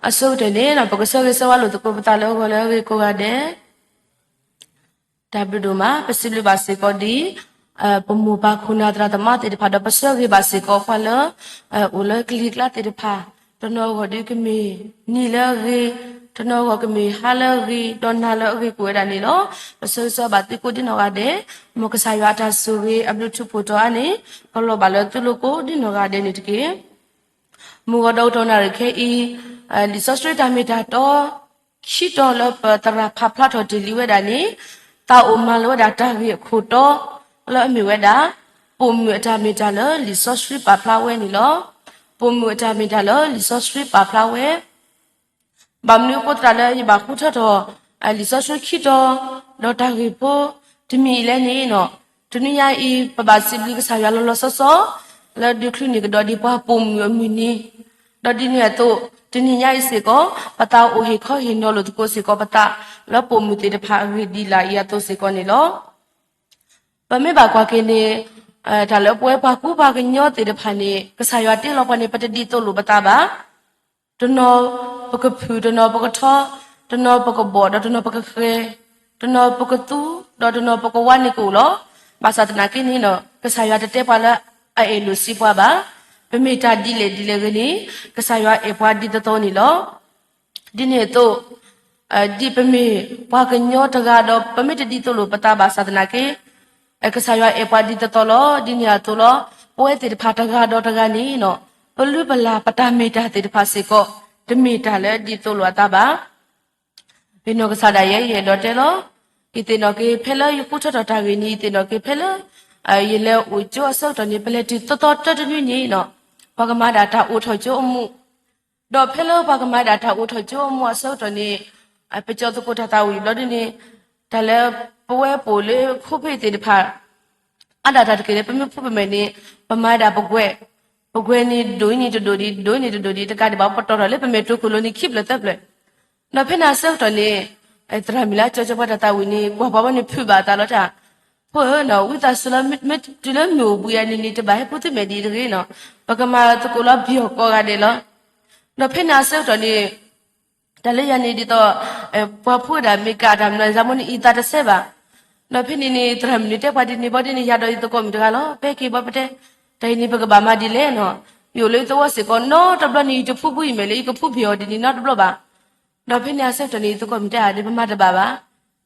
အဆိကတၢၢ်န့ၣ် ပကဆၢဂ့ၤဆၢဝါလိာ်သကိးပသးလၢအဂီၢ်လၢအဂ့ၤကိးဂၤဒဲး တၢ်ဘျုးဒိၣ်မး ပစံးဘျုးဘၣ်စ့ၢ်ကီးဒ် ပမိၢ်ပၢ်ခိၣ်နၢ်သရၣ်သမါသ့ၣ်တဖၣ်ဒီး ပဆၢဂ့ၤဘၣ်စ့ၢ်ကီးပှၤလၢ အိၣ်လၢကလံၤကျါသ့ၣ်တဖၣ် တနီၤအဂီၢ်ဒုးကမ့ၢ်နံၤလၢအဂ့ၤ, တနီၤအဂီၢ်ကမ့ၢ်ဟါလၢအဂ့ၤ, ဒီးနၤလၢအဂ့ၤကိးဝဲဒၣ်န့ၣ်လီၤ. ပဆၢဂ့ၤဆၢဝါဘၣ်သုကိးဒ်နီၢ်ဂၤဒဲး, မ်ကစၢ်ယွၤအတၢ်ဆိၣ်ဂ့ၤအဘျုးထူးဖှိၣ်တီၤအါန့ၣ် ကလီၤဘၣ်လၢသုလိၤကိးဒ်နီၢ်ဂၤဒဲးန့ၣ်တက့ၢ်. မုၢ်ဂီၤဒီးကတီၢ်နၣ်ရံၣ်ခဲအံၤ လံာ်စီဆှံတၢ်မ့ၢ်တၢ်တီ ခံတီၤလၢပသရၣ်ဖးဖျါထီၣ်တ့ၢ်လံဝဲဒၣ်န့ၣ် သးအိၣ်မၤလၢၤဝဲဒၣ်တၢ်ဂ့ၢ်အခိၣ်တီ လၢအမ့ၢ်ဝဲဒၣ် ပိာ်မုၣ်အတၢ်မ့ၢ်တၢ်လၢလံာ်စီဆှံပာ်ဖျါဝဲန့ၣ်လီၤ. ပိာ်မုၣ်အတၢ်မ့ၢ်တၢ်လၢလံာ်စီဆှံပာ်ဖျါဝဲ ဘၣ်မနုၤအဃိသတးလၢယဘၣ်ဃုထၢထီၣ် လံာ်စီဆှံခံတီၤ ဒီးတၢ်ဂ့ၢ်ဖိတမံၤအံၤလဲၣ်န့ၣ် တနွံညါအံၤ ပဘၣ်စံးဘျုးကစၢ်ယွၤလီၤလီၤဆီဆီ လၢဒုးချုးန့ၢ်ကဒီးဒံးပှၤပိာ်မုၣ်အမုၢ်နံၤ, ဒီးဒ်န့ၣ်အသိး တနံၤညါအံၤစ့ၢ်ကီး ပသးအိၣ်ဟ့ၣ်ခီဟ့ၣ်နီၤလိာ်သကိးစ့ၢ်ကီးပသး လၢပိာ်မုၣ်သ့ၣ်တဖၣ်အဂ့ၢ်ဒ်လာ်အံၤအသိးစ့ၢ်ကီးန့ၣ်လီၤ. ပမ့ၢ်ဘၣ်ကွၢ်က့ၤန့ၣ် တၢ်လၢပဝဲပှၤကူပှၤကညီသ့ၣ်တဖၣ်န့ၣ် ကစၢ်ယွၤတ့လီၤပှၤန့ၣ် ပတဒ်သိးလိာ်ပသးဘၣ်. တနီၤပကဖုၣ်, တနီၤပကထီ, တနီၤပကဘီၣ်, ဒီးတနီၤပကဃဲၤ, တနီၤပကသူ, ဒီးတနီၤပကဝါန့ၣ်ကအိၣ်လီၤ. ဘၣ်ဆၣ်သနာ်က့န့ၣ် ကစၢ်ယွၤတတဲပှၤလၢအအဲၣ်လိာ်စံးပှၤဘၣ်. ပမ့ၢ်တၢ်ဒ်လဲၣ်ဒ်လဲၣ်ဂ့ၤန့ၣ် ကစၢ်ယွၤအဲၣ်ပှၤဒ်သိးသိးန့ၣ်လီၤ. ဒ်န့ၣ်အသိး ဒ်ပမ့ၢ်ပှၤကညီတဂၤဒီး ပမ့ၢ်တဒ်သိးလိာ်ပသးဘၣ်ဆၣ်သနာ်က့ ကစၢ်ယွၤအဲၣ်ပှၤဒ်သိးသိးလီၤ. ဒ်န့ၣ်အသိးလီၤ. ပဝဲသ့ၣ်တဖၣ်တဂၤဒီးတဂၤန့ၣ် ပလုၢ်ပလၢ်ပတၢ်မ့ၢ်တၢ်သ့ၣ်တဖၣ်စ့ၢ်ကီး တမ့ၢ်တၢ်လၢဒ်သိးလိာ်အသးဘၣ်. ပနီၢ်ကစၢ်ဒၣ်ယဲ ယအဲၣ်ဒိးတဲလီၤ. ယသ့ၣ်နီၣ်က့ၤဖဲလၢယဃုထၢထီၣ်တၢ်ဂ့ၢ်န့ၣ် ယသ့ၣ်နီၣ်က့ၤဖဲလၢ ယလဲၤအိၣ်ကၠိအဆၢကတီၢ်န့ၣ် ပလဲၤတုၤသီသီတၢတနွံန့ၣ် ပှၤကမၤဒၣ်တၢ်အိးထီၣ်ကၠိအမူး ဒီးဖဲလၢပှၤကမၤဒၣ်တၢ်အိးထီၣ်ကၠိအမူးအဆၢကတီၢ်န့ၣ် ပကၠီၤသကိးတၢ်သးဝံၣ်ဘျီဒ်န့ၣ် တၢ်လၢပဝဲပအိၣ်လၢခိၣ်ဖ့ၣ်သ့ၣ်တဖၣ် အါဒၣ်တၢ်တက့ၢ်လၢပမ့ၢ်ဖှူပမဲာ်န့ၣ် ပမၤဒၣ်ပကွဲး, ပကွဲးန့ၣ်ဒိၣ်အံၤန့ၣ်တဒိၣ်ဒံး, ဒိၣ်အံၤန့ၣ်တဒိၣ်ဒံး, တကးဒံးဘၣ်ပတီၢ်ထီၣ်လၢပမဲာ်တိခိၣ်လိၤန့ၣ်ခံဖျၢၣ်သၢဖျၢၣ်. ဒီးဖဲန့ၣ်အဆၢကတီၢ်န့ၣ် သရၣ်မုၣ်လၢအကၠီၤကၠီၤပှၤတၢ်သးဝံၣ်န့ၣ် ကွၢ်ပှၤဘၣ်န့ၣ်ဖုးဘၣ်အသးလီၤတၢ် ဖိဧၢနီၤ ဝံသးစူၤလီၤ မ့ၢ်တုၤလၢမုၢ်အိၣ်ဘှံးအနံၤန့ၣ် တဘၣ်ဟဲဖှူသုမဲာ်ဒ်အံၤတဂ့ၤနီၤ, ပကမၤသကိးလီၤပယီၤကိးဂၤဒဲးလီၤ. ဒီးဖဲန့ၣ်အဆၢကတီၢ်န့ၣ် တၢ်လၢယၤန့ၣ်ဒ်သိး ပှၤဖိဝဲဒၣ်မ့ၢ်ကးတၢ်မနုၤ ယမ့ၢ်န့ၣ်အံသးတဆဲးဘၣ်. ဒီးဖဲန့ၣ်န့ၣ် သရၣ်မုၣ်န့ၣ်တဲပှၤဒ်န့ၣ်ဘျီဒ်န့ၣ် ယၤဒီးယသကိးမုၣ်တဂၤလီၤ ဖဲက့ၤဘျီပတဲ တၢ်အံၤန့ၣ် ပကဘၣ်မၤဒ်လဲၣ်နီၤ, ယအိၣ်လၢယသဝီစ့ၢ်ကီး နီတဘျီန့ၣ် ယတဖှူဖှူယမဲာ်လၢယကဖှူပယီၤဒ်န့ၣ်နီတဘျီဘၣ်. ဒီးဖဲန့ၣ်အဆၢကတီၢ်န့ၣ် ယသကိးမုၣ်တဲအါန့ၣ် ပမၤတဘၣ်ဘၣ်.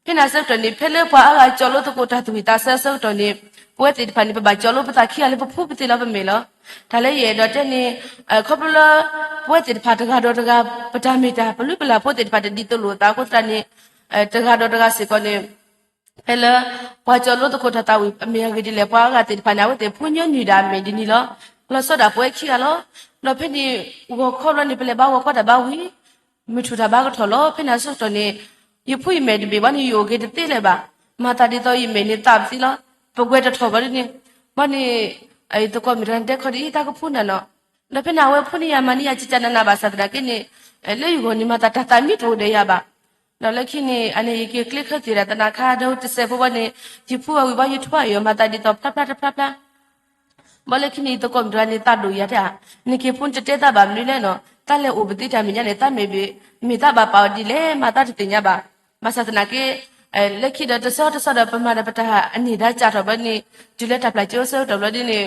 ဖဲန့ၣ်အဆၢကတီၢ်န့ၣ် ဖဲလၢပှၤအါဂၤကၠီၤလိသကိးတၢ်သဝံၣ်သးဆၢအဆၢကတီၢ်န့ၣ် ပဝဲသ့ၣ်တဖၣ်န့ၣ် ပဘၣ်ကၠီၤလိပသးခံဂၤလၢပဖှူပသ့လီၤပမဲာ်လီၤ. တၢ်လၢယအဲၣ်ဒိးတဲန့ၣ် ခီဖျိလၢ ပဝဲသ့ၣ်တဖၣ်တဂၤဒီးတဂၤ ပတၢ်မ့ၢ်တၢ် ပလုၢ်ပလၢ်ဖိသ့ၣ်တဖၣ်တဒ်သိးလိာ်အသးအဃိသတးန့ၣ် တဂၤဒီးတဂၤစ့ၢ်ကီးန့ၣ် ဖဲလၢ ပှၤကၠီၤလိသကိးတၢ်သးဝံၣ်အမ့ၢ်အဂ့ၢ်ဒ်လဲၣ် ပှၤအါဂၤသ့ၣ်တဖၣ်န့ၣ် အဝဲသ့ၣ်ဖှူညီနုၢ်ဒၣ်အမဲာ်ဒ်န့ၣ်လီၤ. လီၤဆီဒၣ်ပဝဲခံဂၤလီၤ. ဒီးဖဲန့ၣ် ဂီၤခီဘျီန့ၣ် ပလဲၤဘါဂီၤခီတၢ်ဘါဝံၤ မုၢ်ထူၣ်တၢ်ဘါကထီၣ်လီၤ. ဖဲန့ၣ်အဆၢကတီၢ်န့ၣ် ယဖှူယမဲာ်တဘ့ၣ်ဘၣ်န့ၣ် ယအိၣ်က့ၤတသ့လၢၤဘၣ်. မၤသးဒ်သိးယမဲာ်န့ၣ်သးပသံလီၤ. ပကွဲးတထီၣ်ဘၣ်ဒ်န့ၣ် ဘၣ်န့ၣ် ယသကိးမုၣ်တဂၤန့ၣ်တဲခီဒ်အံၤ တၢ်ကဖှူနၤနီၤ. ဒီးဖဲန့ၣ် အဝဲဖှူန့ၢ်ယၤမၤန့ၢ်ယၤ ကကနနဘၣ်ဆၣ်သနာ်က့န့ၣ် လၢယဂီၢ်န့ၣ် မၤသးတၢ်သးမံတအိၣ်ဒီးယၤဘၣ်. ဒီးလၢခံန့ၣ် အန့ၣ်ယက့ၤကျ့ခၢၣ်သ့ၣ်ဒၣ်သနာ်ခါ ဒီးတစဲးဖိဘၣ်န့ၣ် ယဖှူအဝံၤဘၣ် ယထွါအီၤ မၤသးဒ်သိးဖျါဖျါတဖျါဖျါ ဘၣ်လၢခံန့ၣ် ယသကိးမုၣ်တဂၤန့ၣ် သးဒိၣ်ယၤတဲဧါ, နက့ၤဖှူနတတဲသးဘၣ်မနုၤလဲၣ်နီၤ, တၢ်လဲၤအိၣ်ပသ့တၢ်မဲာ်ညါန့ၣ် တၢ်မဲာ်ဘ့ၣ် မ့ၢ်တၢ်ဘၣ်ပာ်အီၤဒ်လဲၣ် မၤတၢ်တသ့ၣ်ညါဘၣ်. ဘၣ်ဆၣ်သနာ်က့ လၢခံဒီးတဆီတဆီဒီး ပမၤဒီးပတၢ်အန့ၣ်ဒါစးထီၣ်ဘျီန့ၣ် တုၤလၢတၢ်ပျၢ်ကၠိအဆၢကတီၢ်ဘျီဒ်န့ၣ်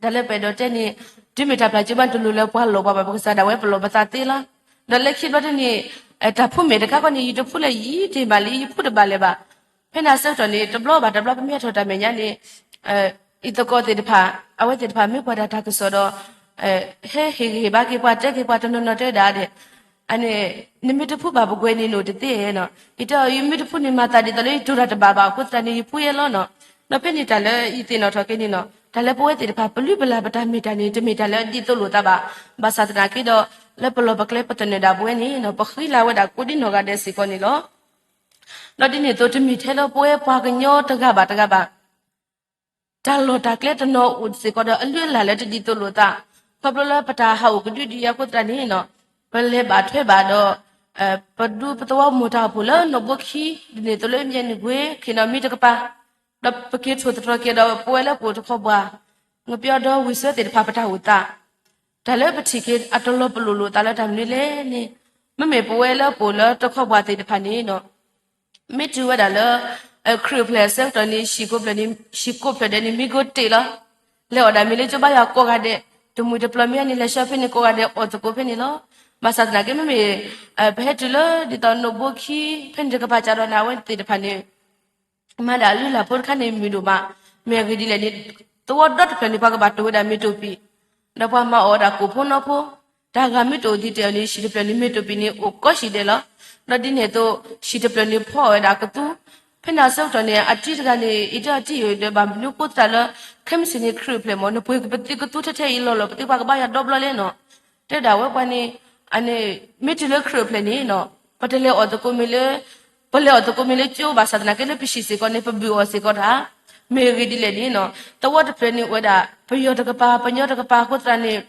တၢ်လၢပအဲၣ်ဒိးတဲန့ၣ် တုၤမ့ၢ်တၢ်ပျၢ်ကၠိဘၣ် တလိၣ်လၢပှၤလိာ်ပှၤဘၣ် ပကစၢ်ဒၣ်ဝဲပလိာ်ပသးသ့လီၤ. ဒီးလၢခံဘျီဒ်န့ၣ် တၢ်ဖှူမဲာ်တခါဃီန့ၣ် ယတဖှူလၢယံၤတ့ၢ်မးလံ ယဖှူတဘၣ်လၢၤဘၣ်. ဖဲန့ၣ်အဆၢကတီၢ်န့ၣ် တဘျီဘၣ်တဘျီ ပမ့ၢ်ဟဲထီၣ်တၢ်မဲာ်ညါန့ၣ် ယသကိးသ့ၣ်တဖၣ် အဝဲသ့ၣ်တဖၣ်မ့ၢ်ကွၢ်ဒၣ်တၢ်ကစီၣ်ဒီး ဟဲဟ့ၣ်ဂံၢ်ဟ့ၣ်ဘါက့ၤပှၤ တဲက့ၤပှၤတနီၤနီၤတဲဒၣ်ဒီး အန့ၣ် နမ့ၢ်တဖှူဘၣ်ပကွဲးန့ၣ်န့ၣ်တသ့နီၤ. ယတဲအီၤ ယမ့ၢ်တဖှူန့ၣ် မၤသးဒ်သိးလၢယတိၤတၢ်တဘၣ်ဘၣ်အဃိသတးန့ၣ် ယဖှူယဲလီၤနီၤ. ဒီးဖဲန့ၣ်တၢ်လၢယသ့ၣ်နီၣ်ထီၣ်က့ၤန့ၣ်နီၤ တၢ်လၢပဝဲသ့ၣ်တဖၣ် ပလုၢ်ပလၢ်ပတၢ်မ့ၢ်တၢ်န့ၣ် တမ့ၢ်တၢ်လၢအဒ်သိးလိာ်သးဘၣ်. ဘၣ်ဆၣ်သနာ်က့ဒီး လၢပလီၢ်ပကျဲပသနၢၣ်ဒၣ်ပဝဲန့ၣ်နီၤ ပဃံလၤဝဲဒၣ်ကိးဒ်နီၢ်ဂၤဒဲးစ့ၢ်ကီးန့ၣ်လီၤ. ဒီးဒ်န့ၣ်အသိး တမ့ၢ်ထဲလၢပဝဲပှၤကညီတဂၤဘၣ်တဂၤဘၣ် တၢ်လီၢ်တၢ်ကျဲတနီၤအိၣ်စ့ၢ်ကီးဒီး အလုၢ်အလၢ်လၢတဒ်သိးလိာ်သး, ခီဖျိလၢပတၢ်ဟးအိၣ်ကဒုဒ်အံၤအဃိသတးန့ၣ်နီၤ ပလဲၤဘၣ်ထွဲဘၣ်ဒီး ပဒူပသဝီမိၢ်တၢ်အိၣ်ဖှိၣ်လၢနီၢ်ဘိခံ ဒ်န့ၣ်အသိးလၢယဲနုၢ်ကွ့ ခ့ၣ်နီၣ်မံတကပၤ, ဒီးပက့ၤထိၣ်သတြီၤက့ၤဒီးပဝဲလၢပအိၣ်တခီပှၤ ငပျီဒီဝံၢ်စွဲသ့ၣ်တဖၣ်ပတၢ်အိၣ်သး တၢ်လၢပထံၣ်က့ၤအတလီၤပလိာ်လိာ်သးလၢတၢ်မနုၤလဲၣ်န့ၣ်, မ့မ့ၢ်ပဝဲလၢပအိၣ်လၢတခီပှၤသ့ၣ်တဖၣ်န့ၣ် မ့ၢ်တုၤဝဲဒၣ်လၢ ခရံာ်အိၣ်ဖျဲၣ်အဆၢကတီၢ်န့ၣ် ဟံၣ်ကိးဖျၢၣ်ဒဲးန့ၣ် မံကိးတ့ၢ်လီၤ. လဲၤအီၣ်ဒၣ်မ့ၤလၢကၠိဘါယွၤကိးဂၤဒဲး, တမှံၤတပျီၤမ့ၢ်န့ၣ် လဲၤဆှၢဖဲန့ၣ်ကိးဂၤဒဲး အီၣ်သကိးဖဲန့ၣ်လီၤ. ဘၣ်ဆၣ်သနာ်က့ မ့မ့ၢ် ပဟဲတုၤလၢဒ်သိးနိၣ်ဘိခံ ဖဲန့ၣ်တကပၤကဒီးန့ၣ် အဝဲသ့ၣ်တဖၣ်န့ၣ် မၤဒၣ်အလုၢ်အလၢ်ဖိတခါန့ၣ် မုာ်ဒိၣ်မး, မ့ၢ်အဂ့ၢ်ဒ်လဲၣ်န့ၣ် သဝီဒီတဖျၢၣ်န့ၣ် ပှၤကဘၣ်တိၢ်ဝဲဒၣ်မ့ၤတိၢ်ပံၤ, ဒီးပှၤမၤအီၣ်ဝဲဒၣ်ကိၣ်ဖိနီဖိ, တၢ်ဂၤမ့ၢ်တအိၣ်ဒံးတဲာ်အီၤန့ၣ် ဟံၣ်တဖျၢၣ်န့ၣ် မ့ၤတိၢ်ပံၤန့ၣ် အိၣ်ကိးဆံးဒဲးလီၤ. ဒီးဒ်န့ၣ်အသိး ဟံၣ်တဖျၢၣ်န့ၣ် ဖီအီၣ်ဝဲဒၣ်ကသူ, ဖဲန့ၣ်အဆၢကတီၢ်န့ၣ် အတံၤတဂၤန့ၣ် အံၤတအီၤတံၢ်အံၤဒီး ဘၣ်မနုၤဃိသတးလၢ ခဲမုၢ်ဆ့ၣ်န့ၣ် ခရံာ်အိၣ်ဖျဲၣ်မ့ၢ် နပှ့ၤကပသံကသူထဲထဲအံၤလီၤလီၤ ပသံပှၤကဘါယွၤဒီဘျီလဲၣ်နီၤ, တဲဒၣ်ဝဲပှၤန့ၣ် အန့ၣ် မ့ၢ်တုၤလၢခရံာ်အိၣ်ဖျဲၣ်န့ၣ်နီၤ ပတလဲၤအီၣ်သကိးမ့ၤလၢ ပလဲၤအီၣ်သကိးမ့ၤလၢကၠိဘၣ်ဆၣ်သနာ်က့လၢပဟံၣ်စ့ၢ်ကီးန့ၣ် ပဘုၣ်အီၣ်စ့ၢ်ကီးတၢ်, မ့ၢ်အဂ့ၢ်ဒ်လဲၣ်န့ၣ်နီၤ သဝီတဖျၢၣ်န့ၣ်အိၣ်ဝဲဒၣ် ပယီၤတကပၤ ပညီတကပၤအဃိသတးန့ၣ်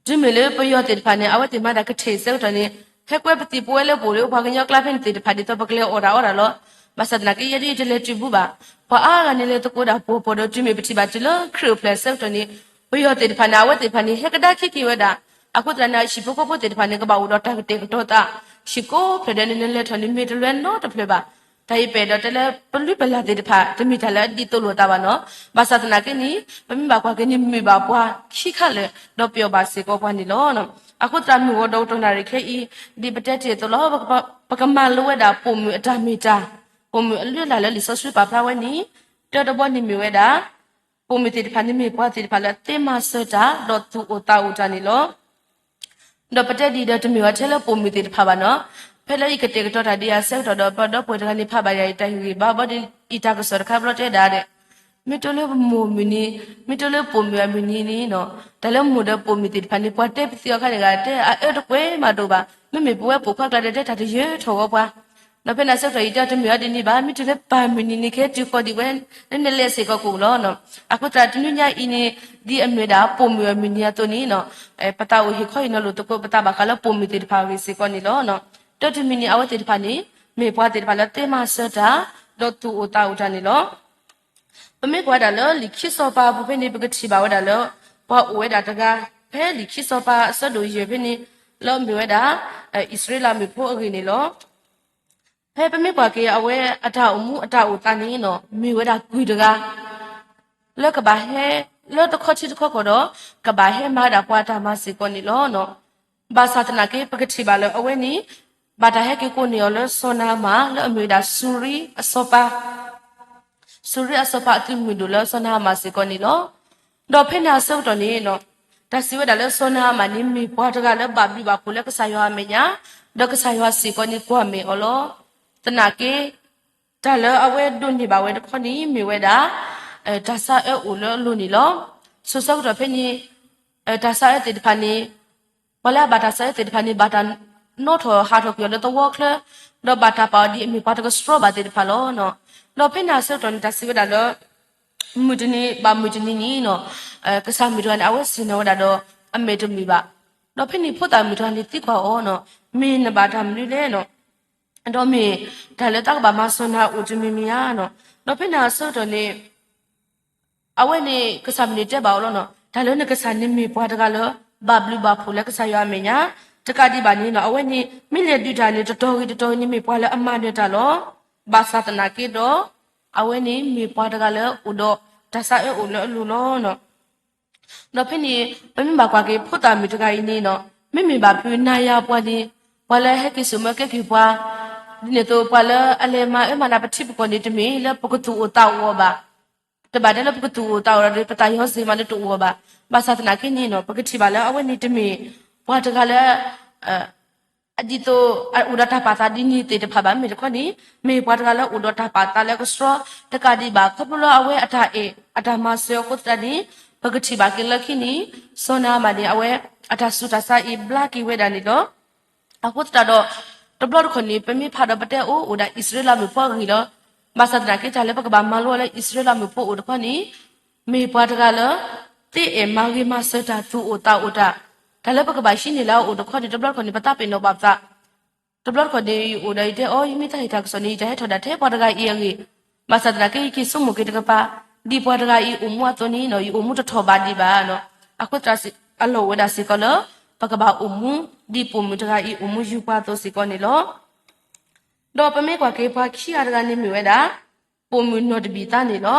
တုၤမ့ၢ်လၢပယီၤသ့ၣ်တဖၣ်န့ၣ် အဝဲသ့ၣ်မၤတၢ်ကထံၣ်အဆၢကတီၢ်န့ၣ် ဟဲကွဲပသံၣ်ပဝဲလၢပအိၣ်လၢပှၤကညီကျါဖဲန့ၣ်သ့ၣ်တဖၣ်ဒ်သိးပကလဲၤအီၣ်တၢ်အီတၢ်လီၤ. ဘၣ်ဆၣ်သနာ်က့ ယဲဒၣ်ယတလဲၤတုၤဘူးဘၣ်. ပှၤအါဂၤန့ၣ်လဲၤသကိးဒၣ်ပှီၢ်ပှီၢ်ဒီးတုၤမ့ၢ်ပထံၣ်ဘၣ်တုၤလၢခရံာ်အိၣ်ဖျဲၣ်အဆၢကတီၢ်န့ၣ် ပယီၤသ့ၣ်တဖၣ်န့ၣ် အဝဲသ့ၣ်တဖၣ်န့ၣ် ဟဲကဒါခံက့ၤဝဲဒၣ်. အဃိသတးန့ၣ် ဟံၣ်ဖိဃီဖိသ့ၣ်တဖၣ်န့ၣ် ကဘၣ်အိၣ်ဒီးတၢ်ကတဲာ်ကတီၤသး ဟံၣ်ကိးဖျၢၣ်ဒဲးန့ၣ် နလဲၤထီၣ်န့ၣ် မ့ၢ်တလွဲနီတဖျၢၣ်ဘၣ်. တၢ်အံၤပအဲၣ်ဒိးတဲလၢပလုၢ်ပလၢ်သ့ၣ်တဖၣ် တမ့ၢ်တၢ်လၢအဒ်သိးလိာ်သးဘၣ်နီၤ. ဘၣ်ဆၣ်သနာ်က့န့ၣ် ပမ့ၢ်ဘၣ်ကွၢ်က့ၤန့ၣ် မုာ်ဘၣ်ပှၤခံခါလၢာ် ဒီးပျီဘၣ်စ့ၢ်ကီးပှၤန့ၣ်လီၤ. အဃိသတးမုၢ်ဂီၤဒီးကတီၢ်နၣ်ရံၣ်ခဲအံၤ ဒ်ပတဲတ့ၢ်အသိးလီၤ. ပကမၤလိဝဲဒၣ်ပိာ်မုၣ်အတၢ်မ့ၢ်တၢ်, ပိာ်မုၣ်အလုၢ်အလၢ်လၢလံာ်စီဆှံပာ်ဖျါဝဲန့ၣ် တၢတဘီန့ၣ်မ့ၢ်ဝဲဒၣ် ပိာ်မုၣ်သ့ၣ်တဖၣ်န့ၣ်မ့ၢ်ပှၤသ့ၣ်တဖၣ်လၢသ့မၤစၢၤတၢ် ဒီးသူၣ်အိၣ်သးအိၣ်တၢ်န့ၣ်လီၤ. ဒီးပတဲဒ်ဒီးတမ့ၢ်ဝဲထဲလၢပိာ်မုၣ်သ့ၣ်တဖၣ်ဘၣ်နီၤ. ဖဲလၢယကတဲာ်ကတီၤတၢ်ဒ်အံၤအဆၢကတီၢ်ဒီး ပဒီပုၢ်ဝဲၢ်တဂၤန့ၣ် ဖးဘၣ်ယၤအံၤတၢ်ဟ့ၣ်ဂံၢ်ဘါဘီဒီး အံၤတၢ်ကစီၣ်တခါဘျီတဲဒၣ်ဒီး မ့ၢ်တိလၢမိၢ်မုၢ်နံၤ, မ့ၢ်တိလၢပိာ်မုၣ်အမုၢ်နံၤန့ၣ်နီၤ, တၢ်လၢမိၢ်ဒီးပိာ်မုၣ်သ့ၣ်တဖၣ်န့ၣ် ပှၤတဲပသံးအီၤခါန့ၣ်ဂ့ၤ တဲအအၢတကွဲးမးဒိၣ်ဘၣ်. မ့မ့ၢ်ပဝဲပိာ်ခွါကျါဒီး တဲတၢ်တယၢၤထီၣ်ဂီၤပှၤ ဒီးဖဲန့ၣ်အဆၢကတီၢ်အံၤ တၢ်တမ့ၢ်အီၤဒ်န့ၣ်ဘၣ်. မ့ၢ်တုၤလၢပၢ်မုၢ်နံၤန့ၣ် ကဟဲတုၤဃီၤဒံးဝဲ နလဲၤစ့ၢ်ကီးကအိၣ်လီၤ. အဃိသတးတနွံညါအံၤန့ၣ် ဒ်အမ့ၢ်ဒၣ်ပိာ်မုၣ်အမုၢ်နံၤအသိးန့ၣ် ပသးအိၣ်ဟ့ၣ်ခီဟ့ၣ်နီၤလိာ်သကိး ပသးဘၣ်ဃးလၢပိာ်မုၣ်သ့ၣ်တဖၣ်အဂ့ၢ်စ့ၢ်ကီးန့ၣ်လီၤ. တၢ်တမံၤန့ၣ် အဝဲသ့ၣ်တဖၣ်န့ၣ် မ့ၢ်ပှၤသ့ၣ်တဖၣ်လၢသ့မၤစၢၤတၢ် ဒီးသူၣ်အိၣ်သးအိၣ်တၢ်န့ၣ်လီၤ. ပမ့ၢ်ကွၢ်ဒၣ်လၢလံာ်ခံစီၤပၤအပူၤဖဲန့ၣ် ပကထံၣ်ဘၣ်ဝဲဒၣ်လၢ ပှၤအိၣ်ဝဲဒၣ်တဂၤ ဖဲလံာ်ခံစီၤပၤအဆၢဒိၣ်ယဲၢ်ဖဲန့ၣ် လၢအမ့ၢ်ဝဲဒၣ် အံၣ်စရ့လးမုၣ်ဖိအဂ့ၢ်န့ၣ်လီၤ. ဖဲပမ့ၢ်ကွၢ်က့ၤအဝဲအတၢ်အိၣ်မူအတၢ်အိၣ်သးန့ၣ်နီၤ မ့ၢ်ဝဲဒၣ်ကုၢ်တဂၤ လၢကဘၣ်ဟဲ လၢတခီထံတခီကီၢ်ဒီး ကဘၣ်ဟဲမၤဒၣ်ပှၤတၢ်မၤစ့ၢ်ကီးန့ၣ်လီၤ. ဘၣ်ဆၣ်သနာ်က့ ပကထံၣ်ဘၣ်လၢအဝဲန့ၣ် ဘၣ်တၢ်ဟဲက့ၤကိးန့ၢ်အီၤလၢစီၤနၤအမၣ် လၢအမ့ၢ်ဝဲဒၣ်စူၤရံအစီၤပၤ စူၤရံအစီၤပၤအသုးမုၢ်ဒိၣ်လၢစီၤနၤအမၣ်စ့ၢ်ကီးန့ၣ်လီၤ. ဒီးဖဲန့ၣ်အဆၢကတီၢ်န့ၣ် တၢ်စံးဝဲဒၣ်လၢစီၤနၤအမၣ်န့ၣ် မ့ၢ်ပှၤတဂၤလၢဘၣ်ဘျုးဘၣ်ဖှိၣ်လၢကစၢ်ယွၤအမဲာ်ညါ, ဒီးကစၢ်ယွၤစ့ၢ်ကီးန့ၣ်ကွၢ်မဲာ်အီၤလီၤ. သနာ်က့ တၢ်လၢအဝဲဒိးန့ၢ်ဘၣ်ဝဲတခီန့ၣ် မ့ၢ်ဝဲဒၣ် တၢ်ဆါအၢအိၣ်လၢအလိၤန့ၣ်လီၤ. စိၤဆၢကတီၢ်ဖဲန့ၣ် တၢ်ဆါအၢသ့ၣ်တဖၣ်န့ၣ် ပှၤလၢအဘၣ်တၢ်ဆါအၢသ့ၣ်တဖၣ်န့ၣ် ဘၣ်တၢ်နီၣ်ထီၣ်ဟးထီၣ်ကွံာ်အီၤလၢသဝီချၢ, ဒီးဘၣ်တၢ်ပာ်အီၤဒ်အမ့ၢ်ပှၤတကဆှီဘၣ်သ့ၣ်တဖၣ်လီၤ. ဒီးဖဲန့ၣ်အဆၢကတီၢ်န့ၣ် တၢ်စံးဝဲဒၣ်လၢ မုၢ်တနံၤဘၣ်မုၢ်တနံၤန့ၣ် ကစၢ်မုၣ်တဂၤန့ၣ် အဝဲဆ့ၣ်နီၤဝဲဒၣ်ဒီးအမဲာ်တမုာ်ဘၣ်. ဒီးဖဲန့ၣ်ဖိသၣ်မုၣ်တဂၤန့ၣ်သံကွၢ်အီၤ, မ့ၢ်နဘၣ်တၢ်မနုၤလဲၣ်. ဒီးမ့ၢ်တၢ်လၢသးကဘၣ်မၤစီၤနၤအိၣ်တမံၤမံၤဧါ. ဒီးဖဲန့ၣ်အဆၢကတီၢ်န့ၣ် အဝဲန့ၣ် ကစၢ်မုၣ်န့ၣ်တဲဘၣ်အီၤလီၤ, တၢ်လၢနကစၢ်န့ၣ်မ့ၢ်ပှၤတဂၤလၢ ဘၣ်ဘျုးဘၣ်ဖှိၣ်လၢကစၢ်ယွၤအမဲာ်ညါ, တကးဒံးဘၣ်န့ၣ် အဝဲန့ၣ် မ့ၢ်လဲၤဒုးတၢ်န့ၣ် တတီၤဂ့ၤတတီၤဂ့ၤန့ၣ် မ့ၢ်ပှၤလၢအမၤနၢၤတၢ်လီၤ. ဘၣ်ဆၣ်သနာ်က့ဒီး အဝဲန့ၣ်မ့ၢ်ပှၤတဂၤလၢအိၣ်ဒီးတၢ်ဆါအၢအိၣ်လၢအလိၤလီၤ. ဒီးဖဲန့ၣ် ပမ့ၢ်ဘၣ်ကွၢ်က့ၤဖိသၣ်မုၣ်တဂၤအံၤန့ၣ် မ့မ့ၢ်ဘၣ်ဖုးနၤယၤပှၤန့ၣ် ပှၤလၢဟဲက့ၤစိာ်မၢကဲက့ၤပှၤ ဒ်န့ၣ်အသိး ပှၤလၢအလဲၤမၤအၢမၤနးပထံပကီၢ်န့ၣ် တမ့ၢ်လၢပကသူၣ်အိၣ်သးအိၣ်အီၤဘၣ်. တဘၣ်တဲလၢပကသူၣ်အိၣ်သးအိၣ်ဒီး ပသးယီၤစ့မးလၢတအိၣ်အီၤဘၣ်. ဘၣ်ဆၣ်သနာ်က့န့ၣ် ပကထံၣ်ဘၣ်လၢအဝဲန့ၣ်တမ့ၢ်ပှၤတဂၤလၢ ဒ်သိး အိၣ်ဒီးတၢ်ပာ်သးဒ်န့ၣ်သ့ၣ်တဖၣ်ဘၣ်. မ့ၢ်တခီန့ၣ် မ့ၢ်ပှၤတဂၤလၢအိၣ်ဒီးတၢ်ပာ်သးလၢအကဆှီ တကးဒံးဘၣ် ခီဖျိလၢအဝဲအတၢ်အဲၣ်အတၢ်မၤစၢၤအဃိသတးန့ၣ် ပကထံၣ်ဘၣ်က့ၤလၢခံန့ၣ် စီၤနၤအမၣ်န့ၣ် အဝဲအတၢ်ဆူးတၢ်ဆါအံၤဘျါက့ၤဝဲဒၣ်န့ၣ်လီၤ. အဃိသတးဒီး တဘျီတခီၣ်န့ၣ် ပမ့ၢ်ဖးဒီးပတဲအိၣ်အိၣ်ဒၣ်အံၣ်စရ့လးမုၣ်ဖိအဂ့ၢ်လီၤ. ဘၣ်ဆၣ်သနာ်က့ တၢ်လၢပကဘၣ်မၤလိအီၤလၢအံၣ်စရ့လးမုၣ်ဖိအိၣ်တခီန့ၣ် မ့ၢ်ပှၤတဂၤလၢ သ့အဲၣ်မၤဂ့ၤမၤစၢၤတၢ်သူၣ်အိၣ်သးအိၣ်တၢ်, တၢ်လၢပကဘၣ်ဟံးန့ၢ်လၢအအိၣ်တခီန့ၣ် တဘျီတခီၣ်န့ၣ် ပသးပ့ၤနီၣ်ဘၣ်ပသး, တဘျီတခီၣ်န့ၣ် ယအိၣ်ဒီးယတဲအီၤ ယမ့ၢ်သးဟ့ၣ်တၢ်ကစီၣ်န့ၣ် ယတၢ်ဟဲထီၣ်ဒၣ်ထဲပှၤတဂၤအံၤအဂ့ၢ်, ဘၣ်ဆၣ်သနာ်က့ ယက့ၤဆိကမိၣ်က့ၤတကပၤ, ဒ်ပှၤတဂၤအံၤအိၣ်မူအသိးန့ၣ် ယအိၣ်မူတထီၣ်ဘးဒံးဘၣ်. အဃိသတး အလီၢ်အိၣ်ဝဲဒၣ်စ့ၢ်ကီးလၢ ပကဘၣ်အိၣ်မူ ဒ်ပိာ်မုၣ်တဂၤအံၤအိၣ်မူယုၢ်ပှၤအသိးစ့ၢ်ကီးန့ၣ်လီၤ. ဒီးပမ့ၢ်ကွၢ်က့ၤပှၤခံဂၤတဂၤန့ၣ်မ့ၢ်ဝဲဒၣ် ပိာ်မုၣ်နီၢ်တဘံၣ်သါန့ၣ်လီၤ.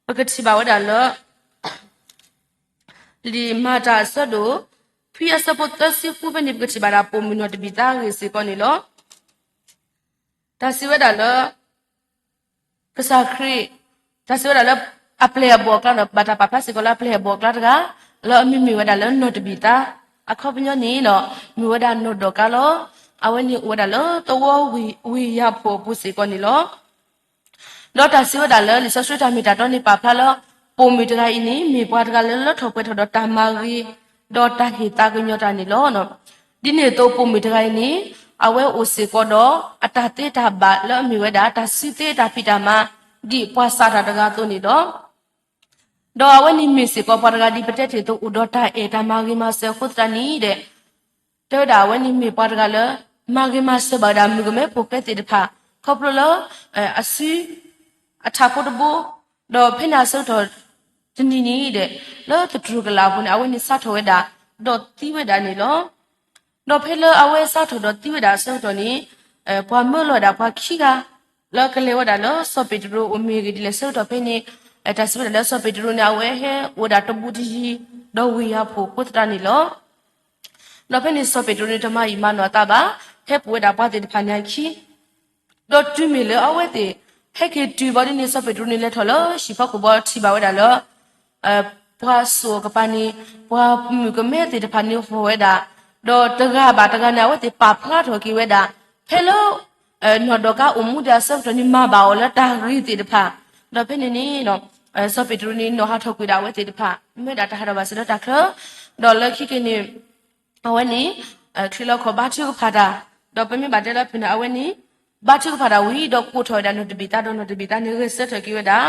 ပကထံၣ်ဘၣ်ဝဲဒၣ်လၢ လံာ်မၤတၢ်အဆၢဒိၣ် ခွံအဆၢဖိသၢဆံဃုဖဲန့ၣ် ပကထံၣ်ဘၣ်ဒၣ်ပိာ်မုၣ်နီၢ်တဘံၣ်သါအဂ့ၢ်စ့ၢ်ကီးန့ၣ်လီၤ. တၢ်စံးဝဲဒၣ်လၢ ကစၢ်ခရံာ် တၢ်စံးဝဲဒၣ်လၢ အပျဲၢ်အဘီၣ်အကျါဒီး ဘၣ်တၢ်ပာ်ဖျါစ့ၢ်ကီးလၢအပျဲၢ်အဘီၣ်အကျါတဂၤ လၢအမံၤမ့ၢ်ဝဲဒၣ်လၢနီၢ်တဘံၣ်သါ အခီပညီန့ၣ်ဒီး မ့ၢ်ဝဲဒၣ်နီၢ်ဒီကါလီၤ. အဝဲန့ၣ်အိၣ်ဝဲဒၣ်လၢသဝီဝ့ၢ်ယၤဖှိၣ်အပူၤစ့ၢ်ကီးန့ၣ်လီၤ. ဒီးတၢ်စံးဝဲဒၣ်လၢလံာ်စီဆှံတၢ်မ့ၢ်တၢ်တီန့ၣ် ပာ်ဖျါလၢ ပိာ်မုၣ်တဂၤအံၤန့ၣ် မ့ၢ်ပှၤတဂၤလၢလၢထီၣ်ပှဲၤထီၣ်ဒီးတၢ်မၤဂ့ၤ ဒီးတၢ်ဟ့ၣ်သးကညီၤတၢ်န့ၣ်လီၤ. ဒ်န့ၣ်အသိးပိာ်မုၣ်တဂၤအံၤန့ၣ် အဝဲအိၣ်စ့ၢ်ကီးဒီး အတၢ်သ့တၢ်ဘၣ်လၢအမ့ၢ်ဝဲဒၣ် တၢ်စုသ့တၢ်ဖံးတၢ်မၤ ဒ်ပှၤစးတၢ်တဂၤအသိးန့ၣ်လီၤ. ဒီးအဝဲန့ၣ်မ့ၢ်စ့ၢ်ကီးပှၤတဂၤဒ်ပတဲတ့ၢ်အသိး အိၣ်ဒီးတၢ်အဲၣ်တၢ်မၤဂ့ၤမၤစၢၤအဃိသတးန့ၣ်ဒီး တဲဝဲဒၣ်အဝဲန့ၣ်မ့ၢ်ပှၤတဂၤလၢ မၤဂ့ၤမၤစၢၤဘၣ်ဝဲဒၣ်မုၣ်ကမဲဖိဃဲသ့ၣ်တဖၣ် ခီဖျိလၢ အစု အထးဖိတဘိ ဒီးဖဲန့ၣ်အဆၢကတီၢ်တနံၤန့ၣ်ဒီး လၢသတြိာ်ကလာ်အပူၤန့ၣ် အဝဲန့ၣ်စးထီၣ်ဝဲဒၣ် ဒီးသံဝဲဒၣ်န့ၣ်လီၤ. ဒီးဖဲလၢအဝဲစးထီၣ်ဒီးသံဝဲဒၣ်အဆၢကတီၢ်န့ၣ် ပှၤမၢလီၤဝဲဒၣ်ပှၤခံဂၤ လၢကလဲၤဝဲဒၣ်လၢစီၤပ့းတရူးအိၣ်မ့ၢ်ဂ့ၤဒ်လဲၣ်ဆၢကတီၢ်ဖဲန့ၣ် တၢ်စံးဝဲဒၣ်လၢစီၤပ့းတရူးန့ၣ် အဝဲဟဲအိၣ်ဝဲဒၣ်တဘူးတယံၤ ဒီးဝ့ၢ်ယၤဖှိၣ်အဃိသတးန့ၣ်လီၤ. ဒီးဖဲန့ၣ်စီၤပ့းတရူးန့ၣ် တမၤအံၣ်မၤနီၢ်အသးဘၣ်, ဟဲပိာ်ဝဲဒၣ်ပှၤသ့ၣ်တဖၣ်န့ၣ်အခံ, ဒီးတုၤမ့ၢ်လၢအဝဲသ့ၣ် ဟဲက့ၤတုၤဘၣ်ဒ်န့ၣ် စီၤပ့းတရူးန့ၣ်လဲၤထီၣ်လၢဟံၣ်ဖီခိၣ်ဘီထံၣ်ဘၣ်ဝဲဒၣ်လၢ ပှၤစိာ်အကပၤန့ၣ် ပှၤမုၣ်ကမဲသ့ၣ်တဖၣ်န့ၣ်ဟီၣ်ဝဲဒၣ်, ဒီးတဂၤဘၣ်တဂၤန့ၣ် အဝဲသ့ၣ်ပာ်ဖျါထီၣ်က့ၤဝဲဒၣ်, ဖဲလၢ နီၢ်ဒီကါအိၣ်မူဒံးအဆၢကတီၢ်န့ၣ် မၤဘၣ်အီၤလၢတၢ်ဂ့ၤသ့ၣ်တဖၣ်, ဒီးဖဲန့ၣ်န့ၣ် စီၤပ့းတရူးန့ၣ် နီၢ်ဟးထီၣ်ကွံာ်ဒၣ်အဝဲသ့ၣ်တဖၣ် မ့ၢ်ဝဲဒၣ်တၢ်ဟးထီၣ်ဘၣ်စၢၤလၢတၢ်ချၢ, ဒီးလၢခံက့ၤန့ၣ် အဝဲန့ၣ် ချံးလီၤခီၣ်ဘါထုကဖၣ်တၢ်, ဒီးပမ့ၢ်ဘၣ်တဲလၢဖုၣ်န့ၣ် အဝဲန့ၣ် ဘါထုကဖၣ်တၢ်ဝံၤ ဒီးကိးထီၣ်ဝဲဒၣ်နီၢ်တဘံၣ်သါ ဒီးနီၢ်တဘံၣ်သါန့ၣ် ဂဲၤဆၢထၢၣ်က့ၤဝဲဒၣ်,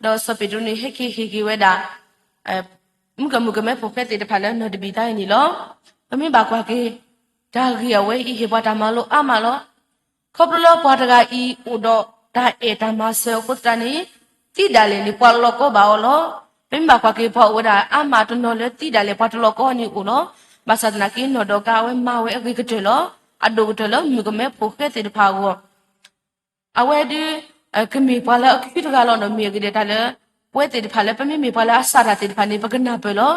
ဒီးစီၤပ့းတရူးန့ၣ် ဟဲက့ၤဟ့ၣ်က့ၤဝဲဒၣ် မုၣ်ကမုၣ်ကမဲဖိဃဲသ့ၣ်တဖၣ်လၢနီၢ်တဘံၣ်သါအံၤန့ၣ်လီၤ. ပမ့ၢ်ဘၣ်ကွၢ်က့ၤ တၢ်ဂ့ၢ်အဝဲအံၤ ဟ့ၣ်ပှၤတၢ်မၤလိအါမးလီၤ. ခီဖျိလၢပှၤတဂၤအံၤ အိၣ်ဒီးတၢ်အဲၣ်တၢ်မၤစၢၤအဃိသတးန့ၣ် သံဒၣ်လဲာ်န့ၣ် ပှၤလီၤကီဘၣ်အီၤလီၤ. ပမ့ၢ်ဘၣ်ကွၢ်က့ၤ ပှၤအိၣ်ဝဲဒၣ်အါမးတနီၤလၢသံဒၣ်လဲာ် ပှၤတလီၤကီန့ၣ်အိၣ်လီၤ. ဘၣ်ဆၣ်သနာ်က့ နီၢ်ဒီကါအဝဲမၤဝဲအဂ့ၤကတၢၢ်လီၤ. အဒိၣ်ကတၢၢ်လၢမုၣ်ကမဲဖိဃဲသ့ၣ်တဖၣ်အဂီၢ် အဝဲဒုး ကမ့ၢ်ပှၤလၢအခုတဂၤလီၤနီၤ, မ့ၢ်အဂ့ၢ်ဒ်တၢ်လၢ ပဝဲသ့ၣ်တဖၣ်လၢပမ့မ့ၢ်ပှၤလၢအစးတၢ်သ့ၣ်တဖၣ်န့ၣ် ပကနၢ်ပၢၢ်လီၤ.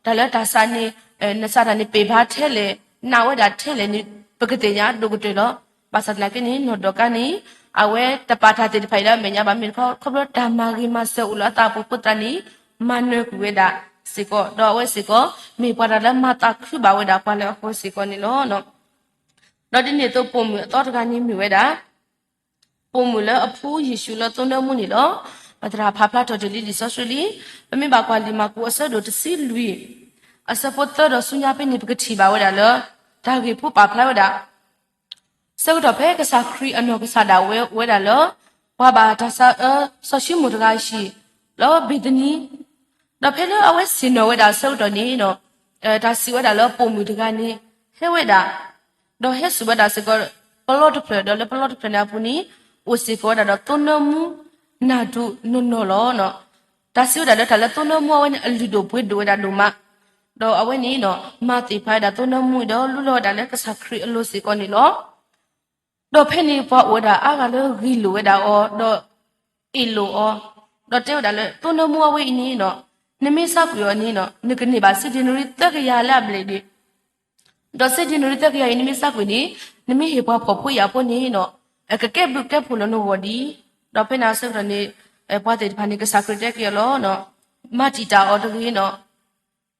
တၢ်လၢတၢ်စးန့ၣ် နစးတၢ်န့ၣ် ပ့ၢ်ဘါထဲလဲၣ်, နာ်ဝဲဒၣ်ထဲလဲၣ်န့ၣ် ပကသ့ၣ်ညါဒိၣ်ကတၢၢ်လီၤ. ဘၣ်ဆၣ်သနာ်က့န့ၣ် နီၢ်ဒီကါန့ၣ် အဝဲတပာ်တၢ်သ့ၣ်တဖၣ်အံၤလၢအမဲာ်ညါဘၣ် မ့ၢ်တခီ ခီဖျိတၢ်မၤဂ့ၤမၤစၢၤအိၣ်လၢအသးအပူၤအဃိသတးန့ၣ် မၤနၢၤကွံာ်ဝဲဒၣ်စ့ၢ်ကီး, ဒီးအဝဲစ့ၢ်ကီး မ့ၢ်ပှၤတဂၤလၢမၤသးခုဘၣ်ဝဲဒၣ်ပှၤလၢအဃိစ့ၢ်ကီးန့ၣ်လီၤ. ဒီးဒ်န့ၣ်အသိးပိာ်မုၣ်အသီတဂၤန့ၣ်မ့ၢ်ဝဲဒၣ် ပိာ်မုၣ်လၢအဖှူယ့ၣ်ၡူးလၢသိနၢမူန့ၣ်လီၤ. ပသရၣ်ဖးဖျါထီၣ်တ့ၢ်လံလံာ်စီဆှံလံ, ပမ့ၢ်ဘၣ်ကွၢ်လံာ်မၢ်ကူးအဆၢဒိၣ်တဆံလွံၢ် အဆၢဖိသၢဒီးဆူညါဖဲန့ၣ် ပကထံၣ်ဘၣ်ဝဲဒၣ်လၢ တၢ်ဂ့ၢ်ဖိပာ်ဖျါဝဲဒၣ် ဆၢကတီၢ်ဖဲကစၢ်ခရံာ်အနီၢ်ကစၢ်ဒၣ်ဝဲအိၣ်ဝဲဒၣ်လၢ ပှၤဘၣ်တၢ်ဆါအၢ စီၤၡံမိၣ်တဂၤအဟံၣ် လၢဘ့ၤသနံ ဒီးဖဲလၢအဝဲဆ့ၣ်နီၤဝဲဒၣ်အဆၢကတီၢ်န့ၣ် တၢ်စံးဝဲဒၣ်လၢပိာ်မုၣ်တဂၤန့ၣ် ဟဲဝဲဒၣ် ဒီးဟဲစိာ်ဝဲဒၣ်စ့ၢ်ကီး ပလီတဖျၢၣ် ဒီးလၢပလီတဖျၢၣ်န့ၣ်အပူၤန့ၣ် အိၣ်စ့ၢ်ကီးဝဲဒၣ်ဒီးသိနၢမူ နၢ်ဒိၣ်နီၢ်နီၢ်လီၤ. တၢ်စံးဝဲဒၣ်လၢတၢ်လၢသိနၢမူအဝဲန့ၣ် အလုၢ်ဒိၣ်ပှ့ၤဒိၣ်ဝဲဒၣ်ဒိၣ်မး, ဒီးအဝဲန့ၣ် မၤသ့ၣ်ဖးဝဲဒၣ်သိနၢမူအံၤဒီးလူလီၤဝဲဒၣ်လၢကစၢ်ခရံာ်အလိၤစ့ၢ်ကီးန့ၣ်လီၤ. ဒီးဖဲန့ၣ်ပှၤအိၣ်ဝဲဒၣ်အါဂၤလၢဂ့ၢ်လိာ်ဝဲဒၣ်အီၤ ဒီးအ့ၣ်လိာ်အီၤ, ဒီးတဲဝဲဒၣ်လၢ သိနၢမူအဝဲအံၤန့ၣ် နမ့ၢ်စးကွံာ်အီၤန့ၣ် နကန့ၢ်ဘၣ်စ့ဒ့နရံၣ်သၢကယၤလၢအဘျဲၣ်ဒံး, ဒီးစ့ဒ့နရံၣ်သၢကယၤအံၤ နမ့ၢ်စးကွံာ်န့ၣ် နမ့ၢ်ဟ့ၣ်ပှၤဖှီၣ်ဖိယာ်ဖိန့ၣ် ကကဲဘျုးကဲဖှိၣ်လၢနဂီၢ်ဒံး, ဒီးဖဲန့ၣ်အဆၢကတီၢ်န့ၣ် ပှၤသ့ၣ်တဖၣ်န့ၣ် ကစၢ်ခရံာ်တဲက့ၤအီၤလီၤ, မၤတံာ်တာ်အီၤတဂ့ၤနီၤ,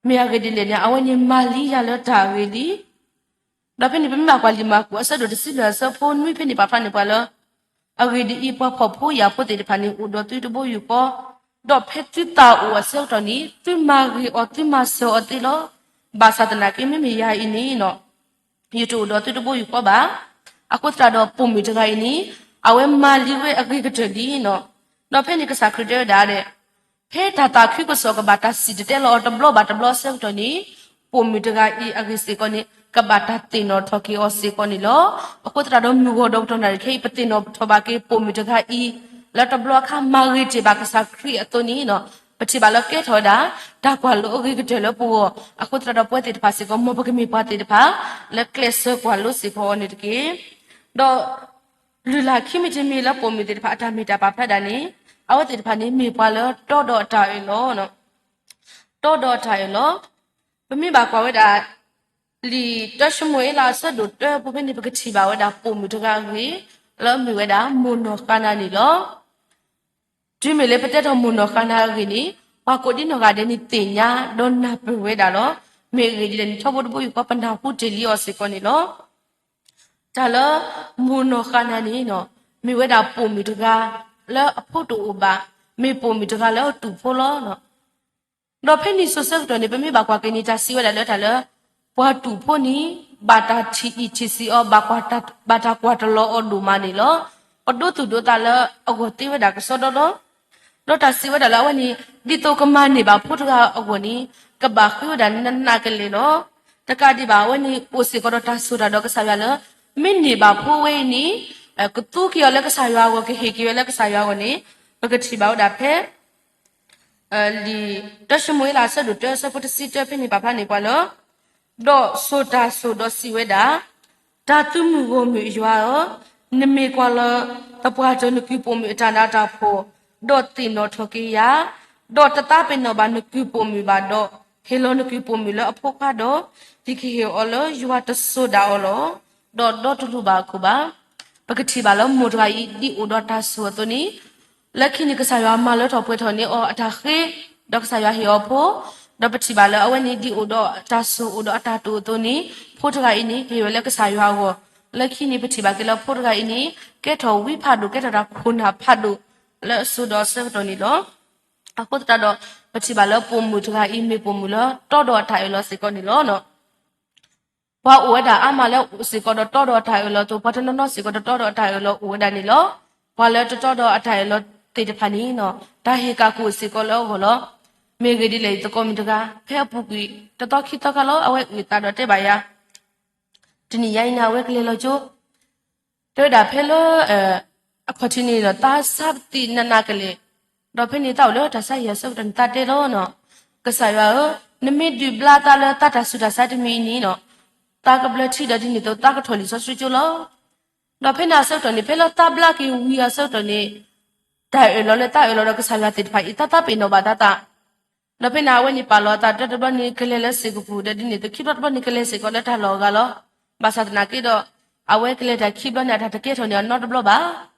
မ့ၢ်အဂ့ၢ်ဒ်လဲၣ်န့ၣ် အဝဲန့ၣ်မၤလံယၤလၢတၢ်အဂ့ၤလံ. ဒီးဖဲန့ၣ် ပမ့ၢ်ဘၣ်ကွၢ်လံာ်မၢ်ကူးအဆၢဒိၣ်တဆံလွံၢ်အဆၢဖိနွံဖဲန့ၣ် ပာ်ဖျါန့ၢ်ပှၤလၢ အဂ့ၢ်ဒ်အံၤ, ပှၤဖှီၣ်ဖိယာ်ဖိသ့ၣ်တဖၣ်န့ၣ် အိၣ်ဒီးသုတဘိယူၢ်ဃီ, ဒီးဖဲသုသးအိၣ်အဆၢကတီၢ်န့ၣ် သုမၤဂ့ၤအီၤသုမၤစၢၤအီၤသ့လီၤ. ဘၣ်ဆၣ်သနာ်က့ မ့မ့ၢ်ယၤအံၤန့ၣ် ယတအိၣ်ဒီးသုတဘိယူၢ်ဃီဘၣ်. အဃိသတးဒီးပိာ်မုၣ်တဂၤအံၤန့ၣ် အဝဲမၤလံဝဲအဂ့ၤကတၢၢ်လံနီၤ. ဒီးဖဲန့ၣ်ကစၢ်ခရံာ်တဲဝဲဒၣ်ဒီး ဖဲတၢ်သးခုကစီၣ်ကဘၣ်တၢ်စံၣ်တဲၤတဲလီၤအီၤတဘျီဘၣ်တဘျီအဆၢကတီၢ်န့ၣ် ပိာ်မုၣ်တဂၤအံၤအဂ့ၢ်စ့ၢ်ကီးန့ၣ် ကဘၣ်တၢ်သ့ၣ်နီၣ်ထီၣ်က့ၤအီၤစ့ၢ်ကီးန့ၣ်လီၤ. အဃိသတးဒီးမုၢ်ဂီၤဒီးကတီၢ်နၣ်ရံၣ်ခဲအံၤ ပသ့ၣ်နီၣ်ထီၣ်ဘၣ်က့ၤပိာ်မုၣ်တဂၤအံၤ လၢတဘျီအခါမၤဂ့ၤတ့ၢ်ဘၣ်ကစၢ်ခရံာ်အသိးန့ၣ် ပထံၣ်ဘၣ်လၢကဲထီၣ်ဝဲဒၣ် တၢ်ကွၢ်လိအဂ့ၤကတၢၢ်လၢပဂီၢ်, အဃိသတးဒီးပဝဲသ့ၣ်တဖၣ်စ့ၢ်ကီး မ်ပကမ့ၢ်ပှၤသ့ၣ်တဖၣ် လၢကျဲးစၢးကွၢ်လိစ့ၢ်ကီးအီၤန့ၣ်တက့ၢ်. ဒီး လုၢ်လၢ်ခံမံၤတမံၤလၢပိာ်မုၣ်သ့ၣ်တဖၣ်အတၢ်မ့ၢ်တၢ်ပာ်ဖျါဒၣ်န့ၣ်, အဝဲသ့ၣ်တဖၣ်န့ၣ်မ့ၢ်ပှၤလၢတီဒီးအတၢ်အၢၣ်လီၤ တီဒီးအတၢ်အၢၣ်လီၤ. ပမ့ၢ်ဘၣ်ကွၢ်ဝဲဒၣ် လံာ်တၢၡမူၤအ့လးအဆၢဒိၣ်တၢ ပူၤဖဲန့ၣ် ပကထံၣ်ဘၣ်ဝဲဒၣ်ပိာ်မုၣ်တဂၤအဂ့ၢ် လၢအမ့ၢ်ဝဲဒၣ်မိၢ်နီၢ်ဃၤနၤန့ၣ်လီၤ. တုၤမ့ၢ်လၢပတဲထီၣ်မိၢ်နီၢ်ဃၤနၤအဂ့ၢ်န့ၣ် ပှၤကိးဒံနီၢ်ဂၤဒဲးန့ၣ်သ့ၣ်ညါဒီးနၢ်ပၢၢ်ဝဲဒၣ်လီၤ. မ့ၢ်အဂ့ၢ်ဒ်လဲၣ်န့ၣ် ထီဘိတဘိယူၢ်ဃီပနၢ်ဟူတ့ၢ်လံအီၤစ့ၢ်ကီးန့ၣ်လီၤ. တၢ်လၢမိၢ်နီၢ်ဃၤနၤန့ၣ် မ့ၢ်ဝဲဒၣ်ပိာ်မုၣ်တဂၤ လၢအဖိတအိၣ်ဘၣ်, မ့ၢ်ပိာ်မုၣ်တဂၤလၢအတူၢ်ဖိလီၤ. ဒီးဖဲန့ၣ်စိၤဆၢကတီၢ်န့ၣ် ပမ့ၢ်ဘၣ်ကွၢ်က့ၤန့ၣ် တၢ်စံးဝဲဒၣ်လၢတၢ်လၢ ပှၤတူၢ်ဖိန့ၣ် ဘၣ်တၢ်ထံၣ်အံၣ်ထံၣ်ဆံးအီၤ, ဘၣ်တၢ်ကွၢ်တလီၤအီၤဒိၣ်မးန့ၣ်လီၤ. ပဒိသူၣ်ဒိသးလၢအဂီၢ်သ့ဝဲဒၣ်ကစီဒီလီၤ. ဒီးတၢ်စံးဝဲဒၣ်လၢအဝဲန့ၣ် ဒ်သိးကမၤန့ၢ်ဘၣ်ဖိတဂၤအဂီၢ်န့ၣ် ကဘၣ်ဃ့ဝဲဒၣ်နးနးကလဲာ်လီၤ. တကးဒံးဘၣ် အဝဲန့ၣ်အိၣ်စ့ၢ်ကီးဒီးတၢ်စိာ်တၢ်ဒီးကစၢ်ယွၤလၢ မ့ၢ်န့ၢ်ဘၣ်ဖိဝဲအံၤန့ၣ် ကသူက့ၤအီၤလၢကစၢ်ယွၤအဂီၢ်, ကဟ့ၣ်က့ၤဝဲလၢကစၢ်ယွၤအဂီၢ်န့ၣ် ပကထံၣ်ဘၣ်ဝဲဒၣ်ဖဲ လံာ်တၢၡမူၤအ့လးအဆၢဒိၣ်တၢ အဆၢဖိတဆံတၢဖဲန့ၣ် ပာ်ဖျါန့ၢ်ပှၤလၢ ဒီးစိာ်တၢ်စိာ်ဒီးစံးဝဲဒၣ်, တၢ်သုးမုၢ်ဂီၢ်မုၢ်ယွၤဧၢ, နမ့ၢ်ကွၢ်လီၤသပှၢ်တၢၢ်နကုၢ်ပိာ်မုၣ်အတၢ်နးတၢ်ဖှီၣ်, ဒီးသ့ၣ်နီၣ်ထီၣ်က့ၤယၤ, ဒီးတသးပ့ၤနီၣ်ဘၣ်နကုၢ်ပိာ်မုၣ်ဘၣ်ဒီး, ဟ့ၣ်လီၤနကုၢ်ပိာ်မုၣ်လၢအဖိခွါဒီး, ယကဟ့ၣ်အီၤလၢယွၤတစိၤဒၣ်အီၤလီၤ. ဒီးဒီတလိၣ်ဘၣ်အခိၣ်ဘၣ်. ပကထံၣ်ဘၣ်လၢမိၢ်တဂၤအံၤ ဒ်အိၣ်ဒီးတၢ်စိာ်အသိးန့ၣ် လၢခံန့ၣ် ကစၢ်ယွၤမၤလၢထီၣ်ပှဲၤထီၣ်န့ၢ်အီၤအတၢ်ဃ့, ဒီးကစၢ်ယွၤဟ့ၣ်အီၤဖိ, ဒီးပထံၣ်ဘၣ်လၢအဝဲန့ၣ် ဒ်အိၣ်ဒီးတၢ်စိာ်အိၣ်ဒီးအတၢ်တိာ်အသိးန့ၣ် ဖိတဂၤအံၤန့ၣ် ဟ့ၣ်ဝဲလၢကစၢ်ယွၤအဂီၢ်, လၢခံန့ၣ် ပထံၣ်ဘၣ်က့ၤလၢဖိတဂၤအံၤန့ၣ် ကဲထီၣ်ဝံဖးဒိၣ် ကဲထီၣ်တၢ်ခိၣ်နၢ်ဖးဒိၣ် လၢအစိၤဒီးအဆၢကတီၢ်န့ၣ်လီၤ. အဃိသတးဒီး ပထံၣ်ဘၣ်လၢပိာ်မုၣ်တဂၤအံၤ မ့ၢ်ပိာ်မုၣ်လၢတီဒီးအတၢ်အၢၣ်လီၤစ့ၢ်ကီးန့ၣ်လီၤ. ပှၤအိၣ်ဝဲဒၣ်အါမးလၢအိၣ်စ့ၢ်ကီးဒီးတီဒီးအတၢ်အၢၣ်လီၤအသိး, ပှၤတနီၤနီၤစ့ၢ်ကီးတတီဒီးအတၢ်အၢၣ်လီၤအိၣ်ဝဲဒၣ်န့ၣ်လီၤ. ပှၤလၢတတီဒီးအတၢ်အၢၣ်လီၤသ့ၣ်တဖၣ်န့ၣ် တၢ်ဟ့ၣ်ကၣ်ကိၣ်စ့ၢ်ကီးလၢအဂီၢ်လီၤ. မ့ၢ်ဂ့ၢ်ဒ်လဲၣ် ယသကိးမုၣ်တဂၤ ဖဲအပူၤကွံာ် တသီခံသီခါလီၤ အဝဲအုၣ်သးဒီးတဲဘၣ်ယၤ တနံၤညါအံၤန့ၣ် အဝဲကလဲၤလီၤကၠိ တဲဝဲဒၣ်ဖဲလၢ အခီၣ်ထံးန့ၣ်ဒီး သးဆါသံနးနးကလဲာ်, ဒီးဖဲန့ၣ်သးအိၣ်လၢတၢ်ဆါဟံၣ်အဆၢကတီၢ်န့ၣ် သးတဲလီၤနီၤ, ကစၢ်ယွၤဧၢ, နမ့ၢ်ဒုးဘျါသးလၢသးတၢ်ဆူးတၢ်ဆါတမံၤအံၤန့ၣ်နီၤ, သးကဘျၢထံဒီးဒ်န့ၣ်အသိး သးကထီၣ်လံာ်စီဆှံကၠိလီၤ. ဒီးဖဲန့ၣ်အဆၢကတီၢ်န့ၣ် ဖဲလၢသးဘျါက့ၤဝံၤအဆၢကတီၢ်န့ၣ် တၢ်အၢၣ်လီၤလၢသးအၢၣ်လီၤဒီးကစၢ်ယွၤသ့ၣ်တဖၣ်အံၤ သးသးပ့ၤနီၣ်ဘၣ်သးသး ဒီးဖဲန့ၣ် အဝဲန့ၣ်ပာ်လီၤအသး တဘျီတဘျီန့ၣ် ကလဲၤလၢစ့ၢ်ကပူၤ, ဒီးဒ်န့ၣ်အသိး ခံဘျီတဘျီန့ၣ် ကလဲၤစ့ၢ်ကီးလၢတၢ်လီၢ်အဂၤလီၤ. ဘၣ်ဆၣ်သနာ်က့ဒီး အဝဲကလဲၤတၢ်ခံဘျီန့ၣ် အတၢ်တကဲထီၣ်န့ၢ်အီၤနီတဘျီဘၣ်.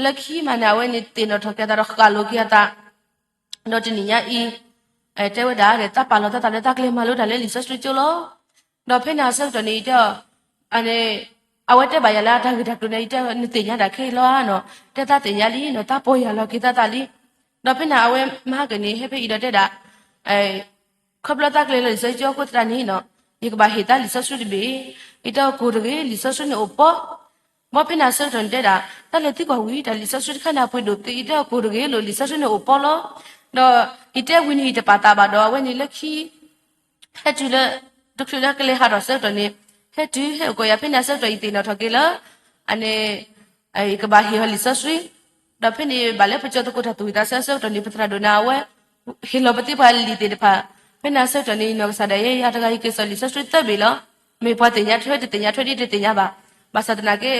လၢခံမးန့ၣ် အဝဲန့ၣ်သ့ၣ်နီၣ်ထီၣ်က့ၤအသးဒီးဃၣ်လိၤက့ၤအသး ဒီးတနံၤညါအံၤ တဲဝဲဒၣ် သးပာ်လီၤသးသးလၢသးကလဲၤမၤလိတၢ်လၢလံာ်စီဆှံကၠိလီၤ. ဒီးဖဲန့ၣ်အဆၢကတီၢ်န့ၣ် ယတဲအီၤ အဝဲတဲဘၣ်ယၤလၢအတၢ်ဂ့ၢ်တၢ်ကျိၤန့ၣ် ယတဲ နသ့ၣ်ညါတၢ်ခဲအံၤလီၤဧါနီၤ, တဲသးသ့ၣ်ညါလံနီၤ, သးပီၢ်ယၢ်လီၤက့ၤသးသးလံ. ဒီးဖဲန့ၣ် အဝဲမၤဟါက့ၤန့ၣ် ဟဲဖဲအံၤဒီးတဲဒၣ် ခီဖျိသးကလဲၤလၢလံာ်စီဆှံကၠိအဃိသတးန့ၣ်နီၤ, ယကဘၣ်ဟ့ၣ်သးလံာ်စီဆှံတဘ့ၣ်. ယတဲအီၤကိၢ်တဂ့ၤ, လံာ်စီဆှံန့ၣ်အိၣ်ပီ. ဘီဖဲန့ၣ်အဆၢကတီၢ်န့ၣ်တဲဒၣ် တၢ်လဲၤသံကွၢ်ဝံၤ တၢ်လံာ်စီဆှံတခါန့ၣ် အပှ့ၤဒိၣ်သ့, ယတဲအီၤကိၢ်တဂ့ၤလိာ် လံာ်စီဆှံန့ၣ်အိၣ်ပီလီၤ. ဒီးယတဲဝံၤန့ၣ် ယတပာ်သးဘၣ်ဒီး အဝဲန့ၣ်လၢခံ ဟဲတုၤလၢ တချုးလၢကလဲၤဟးထီၣ်အဆၢကတီၢ်န့ၣ် ဟဲတုၤဟဲအိၣ်ကီးယၤ ဖဲန့ၣ်အဆၢကတီၢ် ယသ့ၣ်နီၣ်ထီၣ်က့ၤလၢ အန့ၣ် ယကဘၣ်ဟ့ၣ်အီၤလံာ်စီဆှံ. ဒီးဖဲန့ၣ်ဘၣ်လၢပကၠိသကိးတၢ်သူၣ်ဝံၣ်သးဆၢအဆၢကတီၢ်န့ၣ် ပသရၣ်ဒိၣ်နၤအဝဲ ဟ့ၣ်လီၤပသံပှၤလံာ်သ့ၣ်တဖၣ်. ဖဲန့ၣ်အဆၢကတီၢ်န့ၣ် ယနီၢ်ကစၢ်ဒၣ်ယဲယၤတဂၤ ယက့ၤစိာ်လံာ်စီဆှံသၢဘ့ၣ်လီၤ. မ့ၢ်ပှၤသ့ၣ်ညါထွဲတသ့ၣ်ညါထွဲဒ်တသ့ၣ်ညါဘၣ်. ဘၣ်ဆၣ်သနာ်က့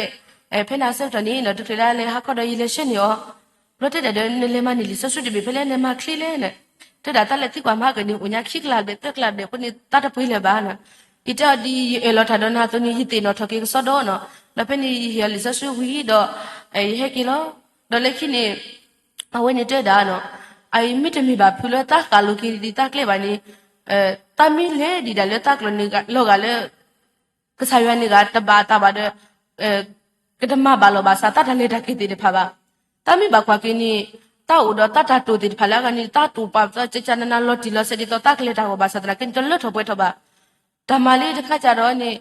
ဖဲန့ၣ်အဆၢကတီၢ်န့ၣ် တချုးလၢလဲၤဟးခီဒီး ယလဲၤဆှၢန့ၢ်အီၤ ဘျီတဲဒၣ်ဒီး နလဲၤမၤန့ၢ်လံာ်စီဆှံတဘ့ၣ်ဖဲလဲၣ်, နမၤချ့လဲၣ်န့ၣ်, တဲဒၣ်တၢ်လဲၤသံကွၢ်မၤဟါက့ၤန့ၣ် အိၣ်ညါခံကလးဘျဲၣ်သၢကလးဘျဲၣ်အဃိန့ၣ် သးတပှ့ၤလၢၤဘၣ်န့ၣ်. ယတဲအီၤဒ်ယအၢၣ်လီၤတၢ်ဒီးနၤအသိးန့ၣ် ယသ့ၣ်နီၣ်ထီၣ်က့ၤကစီဒီနီၤ. ဒီးဖဲန့ၣ်ယဟ့ၣ်အီၤလံာ်စီဆှံဝံၤဒီး ယဟဲက့ၤလီၤ. ဒီးလၢခံန့ၣ် အဝဲန့ၣ်တဲဒၣ်နီၤ, အအံၤမ့တမ့ၢ်ဘၣ်ဖုးလၢသးဃၣ်လိၤက့ၤဒံးသးကျဲဘၣ်န့ၣ်, သးမ့ၢ်လဲၤဒံးဒၣ်လၢသးကျိၤလီၤဂာ်လၢ ကစၢ်ယွၤန့ၣ်ဂၤတဘၣ်အသးဘၣ်ဒီး ကတမၤဘၣ်လီၤဘၣ်ဆၣ် သးတၢ်လဲၤတၢ်က့ၤသ့ၣ်တဖၣ်ဘၣ်. သးမ့ၢ်ဘၣ်ကွၢ်က့ၤန့ၣ် သးအိၣ်ဒီးသးတၢ်တိာ်သ့ၣ်တဖၣ်လၢအဂၤန့ၣ် သးတိာ်ပာ်သးကကနနလီၤတံၢ်လီၤဆဲးဒ်သိးသးကလဲၤတၢ်ဂီၢ်ဘၣ်ဆၣ်သနာ်က့န့ၣ် တလၢထီၣ်ပှဲၤထီၣ်ဘၣ်. တၢ်မၤလၢတခါစ့ၢ်ဒီးန့ၣ်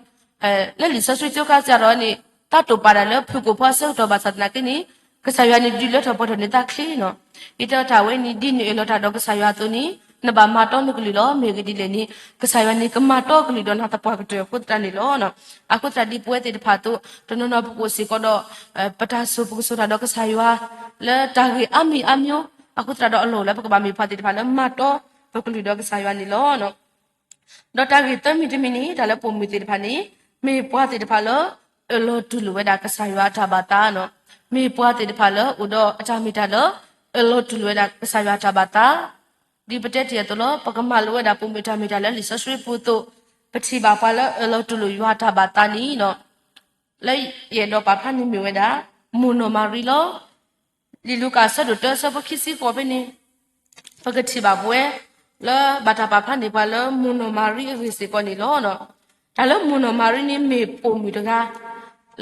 လၢလံာ်စီဆှံကၠိခါစ့ၢ်ဒီးန့ၣ် သးတိာ်ပာ်ဒၣ်လၢဖုၣ်ကိာ်ဖိအဆၢကတီၢ်ဘၣ်ဆၣ်သနာ်က့န့ၣ် ကစၢ်ယွၤန့ၣ်ဒုးလၢထီၣ်ပှဲၤထီၣ်န့ၢ်သးချ့နီၤ. ယတဲအီၤတၢ်ဝဲန့ၣ် ဒ်နအၢၣ်လီၤတၢ်ဒီးကစၢ်ယွၤအသိးန့ၣ် နဘၣ်မၤတီနကလုၢ်လီၤ. မ့ၢ်ဂ့ၢ်ဒ်လဲၣ်န့ၣ် ကစၢ်ယွၤန့ၣ်ကမၤတီကလုၢ်ဒီးနၤသပှၢ်ကတၢၢ်အဃိသတးန့ၣ်လီၤ. အဃိသတးဒ်ပဝဲသ့ၣ်တဖၣ်အသိး တနီၤနီၤပကအိၣ်စ့ၢ်ကီးဒီး ပတၢ်စိာ်ပကစိာ်တၢ်ဒီးကစၢ်ယွၤ လၢတၢ်ဂ့ၢ်အါမံၤအါမျိုး အဃိသတးဒီးအလီၢ်အိၣ်လၢပကဘၣ်မ့ၢ်ပှၤသ့ၣ်တဖၣ်လၢမၤတီပကလုၢ်ဒီးကစၢ်ယွၤန့ၣ်လီၤ. ဒီးတၢ်ဂ့ၢ်သၢမံၤတမံၤန့ၣ် တၢ်လၢပိာ်မုၣ်သ့ၣ်တဖၣ်န့ၣ် မ့ၢ်ပှၤသ့ၣ်တဖၣ်လၢ အၢၣ်လီၤတူၢ်လိာ်ဝဲဒၣ်ကစၢ်ယွၤအတၢ်ဘၣ်သးန့ၣ်, မ့ၢ်ပှၤသ့ၣ်တဖၣ်လၢအိၣ်ဒီးအတၢ်မ့ၢ်တၢ်လၢ အၢၣ်လီၤတူၢ်လိာ်ဝဲဒၣ်ကစၢ်ယွၤအတၢ်ဘၣ်သး ဒ်ပတဲတ့ၢ်အသိးလီၤ. ပကမၤလိဝဲဒၣ်ပိာ်မုၣ်အတၢ်မ့ၢ်တၢ်လၢလံာ်စီဆှံပူၤအသိး, ပထံၣ်ဘၣ်ပှၤလၢအၢၣ်လီၤတူၢ်လိာ်ယွၤအတၢ်ဘၣ်သးန့ၣ် လၢယအဲၣ်ဒိးပာ်ဖျါန့ၣ်မ့ၢ်ဝဲဒၣ် မိၢ်နီၢ်မၤရံလီၤ. လံာ်လူၤကၣ်အဆၢဒိၣ်တၢ အဆၢဖိခံဆံဃိးဖဲန့ၣ် ပကထံၣ်ဘၣ်ပဝဲ လၢဘၣ်တၢ်ပာ်ဖျါန့ၢ်ပှၤလၢမိၢ်နီၢ်မၤရံအဂ့ၢ်စ့ၢ်ကီးန့ၣ်လီၤ. တၢ်လၢမိၢ်နီၢ်မၤရံန့ၣ်မ့ၢ်ပိာ်မုၣ်တဂၤ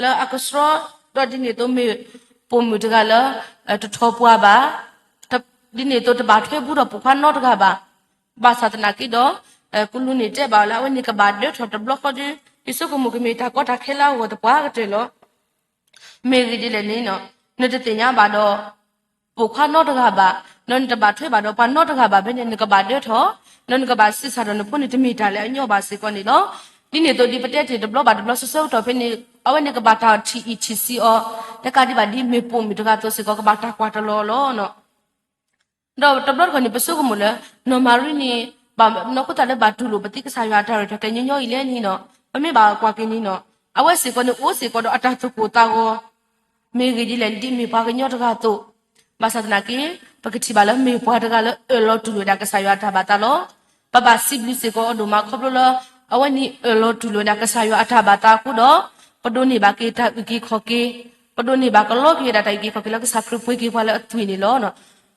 လၢအကဆှီ ဒီးဒ်န့ၣ်အသိးမ့ၢ်ပိာ်မုၣ်တဂၤလၢ တထီၣ်ပှၤဘၣ်, ဒ်န့ၣ်အသိးတဘၣ်ထွဲဘူးဒီးပိာ်ခွါနီတဂၤဘၣ်. ဘၣ်ဆၣ်သနာ်က့ဒီး ကလူးန့ၣ်တဲဘၣ်အီၤလၢအဝဲန့ၣ်ကဘၣ်ဒၢထီၣ်တဘျီဃီဒီး ယဆိကမိၣ်ကမ့ၢ်တၢ်ကီတၢ်ခဲလၢအဂီၢ်သပှၢ်ကတၢၢ်လီၤ. မ့ၢ်ဂ့ၢ်ဒ်လဲၣ်န့ၣ် နတသ့ၣ်ညါဘၣ်ဒီး ပိာ်ခွါနီတဂၤဘၣ်, ဒီးနတဘၣ်ထွဲဘၣ်ဒီးပှၤနီတဂၤဘၣ်ဖဲန့ၣ် နကဘၣ်ဒၢထီၣ်, ဒီးနကဘၣ်ဆံးစၢ်ဒီးနဖိန့ၣ်တမ့ၢ်တၢ်လၢအညီဘၣ်စ့ၢ်ကီးန့ၣ်လီၤ. ဒ်န့ၣ်အသိးဒ်ပတဲတ့ၢ်တဘျီဘၣ်တဘျီဆၢဆၢကတီၢ်ဖဲန့ၣ် အဝဲန့ၣ်ကဘၣ်တၢ်ထံၣ်အံၣ်ထံၣ်ဆံးအီၤ, တကးဒံးဘၣ်ဒ်မ့ၢ်ပိာ်မုၣ်တဂၤအသိးစ့ၢ်ကီး ကဘၣ်တၢ်ကွၢ်တလီၤလီၤ. ဒီးတဘျီတခီၣ်န့ၣ် ပဆိကမိၣ်လၢ နီၢ်မၤရံန့ၣ် ဘၣ်မနုၤအဃိသတးလၢဘၣ်တူၢ်လိာ်ပသံကစၢ်ယွၤအတၢ်ရဲၣ်တၢ်ကျဲၤညီညီအံၤလဲၣ်န့ၣ်ဒီး ပမ့ၢ်ဘၣ်ကွၢ်က့ၤန့ၣ်ဒီး အဝဲစ့ၢ်ကီးန့ၣ်အိၣ်စ့ၢ်ကီးဒီးအတၢ်သူၣ်ကိၢ်သးဂီၤ မ့ၢ်ဂ့ၢ်ဒ်လဲၣ် ဒ်မ့ၢ်ပှၤကညီတဂၤအသိး, ဘၣ်ဆၣ်သနာ်က့ ပကထံၣ်ဘၣ်လၢမ့ၢ်ပှၤတဂၤလၢအၢၣ်လီၤတူၢ်လိာ်ဝဲဒၣ်ကစၢ်ယွၤအတၢ်ဘၣ်သးလီၤ. ပဘၣ်စံးဘျုးစ့ၢ်ကီးအီၤဒိၣ်မးခီဖျိလၢ အဝဲန့ၣ်အၢၣ်လီၤတူၢ်လိာ်ဝဲဒၣ်ကစၢ်ယွၤအတၢ်ဘၣ်သးအဃိဒီး ပဒိးန့ၢ်ဘၣ်က့ၤတၢ်အုၣ်က့ၤခီၣ်က့ၤ, ပဒိးန့ၢ်ဘၣ်ကလီက့ၤဝဲဒၣ်တၢ်အုၣ်က့ၤခီၣ်က့ၤလၢကစၢ်ခရံာ်ပှ့ၤက့ၤပှၤလၢအသွံၣ်န့ၣ်လီၤ.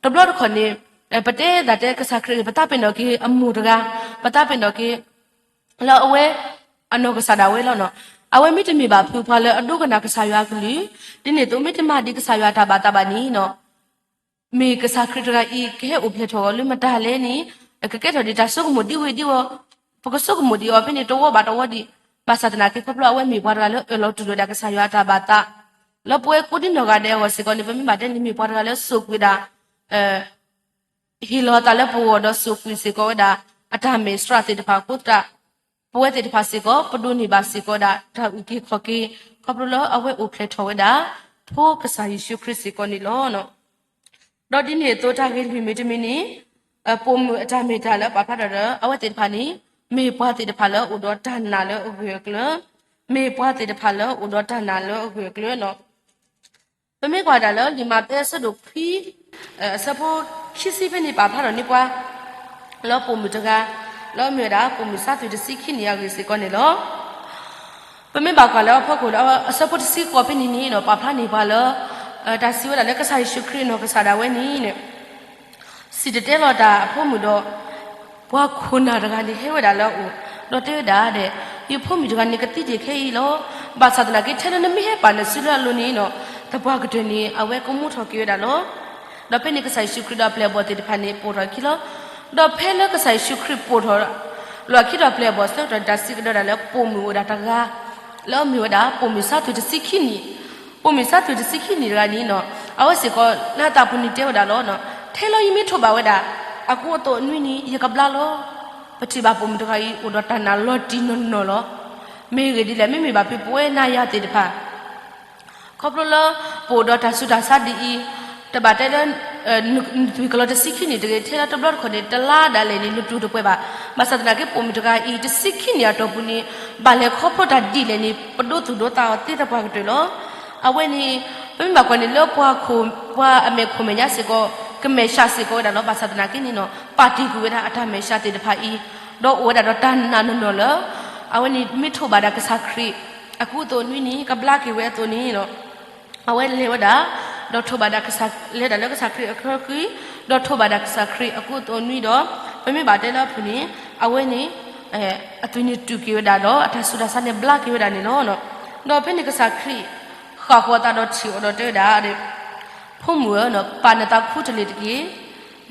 တဘျီတခီၣ်န့ၣ် ပတဲဒၣ်တဲကစၢ်ခရံာ်န့ၣ် ပသးပ့ၤနီၣ်က့ၤအမိၢ်တဂၤ, ပသးပ့ၤနီၣ်က့ၤ လၢအဝဲ အနီၢ်ကစၢ်ဒၣ်ဝဲလီၤန့ၣ်, အဝဲမ့တမ့ၢ်ဘၣ်ဖုးပှၤလၢအဒိကနၣ်ကစၢ်ယွၤအကလုၢ်, ဒ်န့ၣ်အသိးမ့တမၤဒ်ကစၢ်ယွၤအတၢ်ဘၣ်သးဘၣ်န့ၣ်န့ၣ်, မ့ၢ်ကစၢ်ခရံာ်တဂၤအံၤ ကဟဲအိၣ်ဖျဲၣ်ထီၣ်အီၤလၢမတၤလဲၣ်န့ၣ်, ကကဲထီၣ်ဒ်တၢ်ဆိကမိၣ်ဒ်ဝဲဒ်ဝဲ, ပကဆိကမိၣ်ဒ်အီၤဖဲန့ၣ်တဝီဘၣ်တဝီဒံး, ဘၣ်ဆၣ်သနာ်က့ခီဖျိအဝဲမ့ၢ်ပှၤတဂၤလၢ အၢၣ်လီၤတူၢ်လိာ်ဝဲဒၣ်ကစၢ်ယွၤအတၢ်ဘၣ်သး, လၢပဝဲကိးဒံနီၢ်ဂၤဒဲးအဂီၢ်စ့ၢ်ကီးန့ၣ် ပမ့ၢ်ဘၣ်တဲန့ၣ်မ့ၢ်ပှၤတဂၤလၢစိာ်ကွံာ်ဝဲဒၣ် ဟ့ၣ်လီၤအသးလၢပဂီၢ်ဒီးစိာ်ကွံာ်စ့ၢ်ကီးဝဲဒၣ် အတၢ်မဲာ်ဆှးသ့ၣ်တဖၣ်အဃိသတး, ပဝဲသ့ၣ်တဖၣ်စ့ၢ်ကီး ပဒိးန့ၢ်ဘၣ်စ့ၢ်ကီးဝဲဒၣ်တၢ်အုၣ်က့ၤခီၣ်က့ၤ ခီဖျိလၢအဝဲအိၣ်ဖျဲၣ်ထီၣ်ဝဲဒၣ် ဖိကစၢ်ယ့ၣ်ၡူးခရံာ်စ့ၢ်ကီးန့ၣ်လီၤ. ဒီးဒ်န့ၣ်အသိးတၢ်ဂ့ၢ်လွံၢ်မံၤတမံၤန့ၣ် ပိာ်မုၣ်အတၢ်မ့ၢ်တၢ်လၢပာ်ဖျါထီၣ်ဒီး အဝဲသ့ၣ်တဖၣ်န့ၣ် မ့ၢ်ပှၤသ့ၣ်တဖၣ်လၢအိၣ်ဒီးတၢ်နာ်လၢအဂၢၢ်အကျၢၤ, မ့ၢ်ပှၤသ့ၣ်တဖၣ်လၢအိၣ်ဒီးတၢ်နာ်လၢအဂၢၢ်အကျၢၤန့ၣ်, ပမ့ၢ်ကွၢ်ဒၣ်လၢလံာ်မးသဲအဆၢဒိၣ်ခွံ အဆၢဖိခံဆံဖဲန့ၣ် ပာ်ဖျါထီၣ်န့ၢ်ပှၤ လၢပိာ်မုၣ်တဂၤ လၢအမ့ၢ်ဝဲဒၣ်ပိာ်မုၣ်ဆါသွံၣ်တဆံခံနံၣ်အဂ့ၢ်စ့ၢ်ကီးန့ၣ်လီၤ. ပမ့ၢ်ဘၣ်ကွၢ်လၢအဖီခိၣ်လၢအဆၢဖိတဆံဃိးဖဲန့ၣ်န့ၣ် ပာ်ဖျါန့ၢ်ပှၤလၢ တၢ်စံးဝဲဒၣ်လၢကစၢ်ယ့ၣ်ၡူးခရံာ်အနီၢ်ကစၢ်ဒၣ်ဝဲန့ၣ် စံၣ်တဲၤတဲလီၤတၢ်အဖိမုၣ်ဒီး ပှၤခိၣ်နၢ်တဂၤန့ၣ်ဟဲဝဲဒၣ်လၢအအိၣ်, ဒီးတဲဝဲဒၣ်ဒီး ယဖိမုၣ်တဂၤန့ၣ်ကသံတ့ၢ်ခဲအံၤလီၤ. ဘၣ်ဆၣ်သနာ်က့ ထဲလၢနမ့ၢ်ဟဲပာ်နစုလၢအလိၤန့ၣ် သပှၢ်ကတၢၢ်န့ၣ် အဝဲကမူထီၣ်က့ၤဝဲဒၣ်လီၤ. ဒီးဖဲန့ၣ်ကစၢ်ယ့ၣ်ၡူးခရံာ်ဒီးအပျဲၢ်အဘီၣ်သ့ၣ်တဖၣ်န့ၣ် ပိာ်ထီၣ်အခံလီၤ. ဒီးဖဲလၢကစၢ်ယ့ၣ်ၡူးခရံာ်ပိာ်ထီၣ် လီၤအခံဒီးအပျဲၢ်အဘီၣ်ဆၢကတီၢ်န့ၣ် တၢ်စံးကဒီးဒၣ်လၢပိာ်မုၣ်အိၣ်ဝဲဒၣ်တဂၤ လၢအမ့ၢ်ဝဲဒၣ်ပိာ်မုၣ်ဆါသွံၣ်တဆံခံနံၣ်, ပိာ်မုၣ်ဆါသွံၣ်တဆံခံနံၣ်တဂၤန့ၣ် အဝဲစ့ၢ်ကီးလၢအသးပူၤန့ၣ်တဲဝဲဒၣ်လီၤ. ထဲလၢယမ့ၢ်ထိးဘၣ်ဝဲဒၣ် အကူအသိးအနွံန့ၣ် ယကဘျါလီၤ. ပထံၣ်ဘၣ်ပိာ်မုၣ်တဂၤအံၤ အိၣ်ဒီးတၢ်နာ်လီၤတံၢ်နီၢ်နီၢ်လီၤ. မ့ၢ်ဂ့ၢ်ဒ်လဲၣ် မ့မ့ၢ်ဘၣ်ဖုးပဝဲနၤယၤသ့ၣ်တဖၣ် ခီဖျိလၢ ပအိၣ်ဒီးတၢ်ဆူးတၢ်ဆါဒ်အံၤ, တဘၣ်တဲလၢ နသွံၣ်ကလီၤတဆံခံနံၣ်တဂ့ၤ, ထဲလၢတဘျီတခီၣ်န့ၣ် တလါဒၣ်လဲာ်န့ၣ် နတူၢ်တပှဲၤဘၣ်. ဘၣ်ဆၣ်သနာ်က့ ပိာ်မုၣ်တဂၤအံၤ တဆံခံနံၣ်အတီၢ်ပူၤန့ၣ် ဘၣ်လဲၤခီဖျိတၢ်ဒ်လဲၣ်န့ၣ် ပဒိသူၣ်ဒိသးအီၤသ့သပှၢ်ကတၢၢ်လီၤ. အဝဲန့ၣ် ပမ့ၢ်ဘၣ်ကွၢ်န့ၣ်လၢပှၤခိၣ် ပှၤအမဲာ်ခိၣ်မဲာ်ညါစ့ၢ်ကီး ကမဲာ်ဆှးစ့ၢ်ကီးဝဲဒၣ်လီၤ. ဘၣ်ဆၣ်သနာ်က့န့ၣ် ပာ်တ့ၢ်ကွံာ်ဝဲဒၣ်အတၢ်မဲာ်ဆှးသ့ၣ်တဖၣ်အံၤ, ဒီးအိၣ်ဝဲဒၣ်ဒီးတၢ်နာ်နီၢ်နီၢ်လၢ အဝဲန့ၣ်မ့ၢ်ထိးဘၣ်ဒၣ်ကစၢ်ခရံာ် အကူအသိးနွံန့ၣ် ကဘျါက့ၤဝဲအသိးန့ၣ် အဝဲလဲၤဝဲဒၣ် ဒီးထိးဘၣ်ဒၣ်ကစၢ် လဲၤဒၣ်လၢကစၢ်ခရံာ်အခီၣ်ခွံ ဒီးထိးဘၣ်ဒၣ်ကစၢ်ခရံာ်အကူအသိးနွံဒီး ပမ့ၢ်ဘၣ်တဲလၢအဖုၣ်န့ၣ် အဝဲန့ၣ် အသွံၣ်န့ၣ်တူၢ်က့ၤဝဲဒၣ်ဒီး အတၢ်ဆူးတၢ်ဆါန့ၣ်ဘျါက့ၤဝဲဒၣ်န့ၣ်လီၤ. ဒီးဖဲန့ၣ်ကစၢ်ခရံာ် ဃၣ်ဃီၤအသးဒီးထံၣ်အီၤဒီးတဲဝဲဒၣ် ဖိမုၣ်ဧၢ, ပာ်နသးခူတလ့ၢ်တက့ၢ်.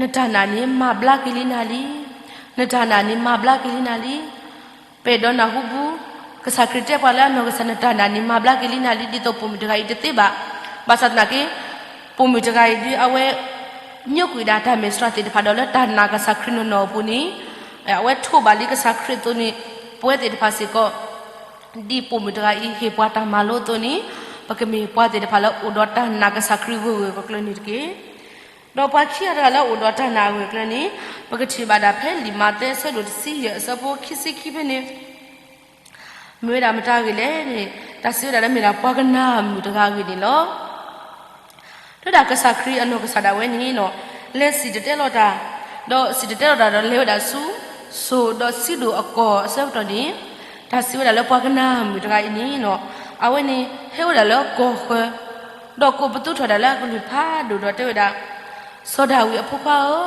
နတၢ်နာ်န့ၣ်မၤဘျါက့ၤလံနၤလံ. နတၢ်နာ်န့ၣ်မၤဘျါက့ၤလံနၤလံ. ပအဲၣ်ဒိးနၢ်ဟူဘူး ကစၢ်ခရံာ်တဲပှၤလၢအနီၢ်ကစၢ် နတၢ်နာ်န့ၣ်မၤဘျါက့ၤလံနၤလံ ဒ်သိးပိာ်မုၣ်တဂၤအံၤတသ့ဘၣ်. ဘၣ်ဆၣ်သနာ်က့ ပိာ်မုၣ်တဂၤအံၤဒ်အဝဲ ညိကွံာ်ဒၣ်တၢ်မဲာ်ဆှးသ့ၣ်တဖၣ်ဒီးလၢတၢ်နာ်ကစၢ်ခရံာ်နီၢ်နီၢ်အပူၤန့ၣ် အဝဲထိးဘၣ်လံကစၢ်ခရံာ်အသိးန့ၣ် ပဝဲသ့ၣ်တဖၣ်စ့ၢ်ကီး ဒ်ပိာ်မုၣ်တဂၤအံၤဟ့ၣ်ပှၤတၢ်မၤလိအသိးန့ၣ် ပကမ့ၢ်ပှၤသ့ၣ်တဖၣ်လၢအိၣ်ဒီးတၢ်နာ်ကစၢ်ခရံာ်ဂၢၢ်ဂၢၢ်ကျၢၤကျၢၤန့ၣ်တက့ၢ်. ဒီးပှၤခံဂၤတဂၤလၢအအိၣ်ဒီးတၢ်နာ်အဂၢၢ်အကျၢၤန့ၣ်, ပကထံၣ်ဘၣ်ဒၣ်ဖဲလံာ်မးသဲအဆၢဒိၣ်တဆံယဲၢ်အဆၢဖိခံဆံခံဖဲန့ၣ်, မ့ၢ်ဝဲဒၣ်မတၤဂ့ၢ်လဲၣ်န့ၣ်, တၢ်စံးဝဲဒၣ်လၢမ့ၢ်ဒၣ်ပှၤကနၣ်မုာ်တဂၤအဂ့ၢ်န့ၣ်လီၤ. တဲဝဲဒၣ်ကစၢ်ခရံာ်အနီၢ်ကစၢ်ဒၣ်ဝဲန့ၣ်, လဲၤစံၣ်တဲၤတဲလီၤတၢ်, ဒီးစံၣ်တဲၤတဲလီၤတၢ်ဒီးလဲၤဝဲဒၣ်ဆူ စိၤဒီးစံဒိၣ်အကီၢ်အဆၢကတီၢ်န့ၣ်, တၢ်စံးဝဲဒၣ်လၢပှၤကနၣ်မုာ်တဂၤအံၤန့ၣ်, အဝဲန့ၣ်ဟဲဝဲဒၣ်လၢကီၢ်ဃၢၤ, ဒီးကိးပသူထီၣ်ဒၣ်လၢအကလုၢ်ဖးဒိၣ်ဒီးတဲဝဲဒၣ်, စီၤဒၤဝံးအဖိခွါဧၢ,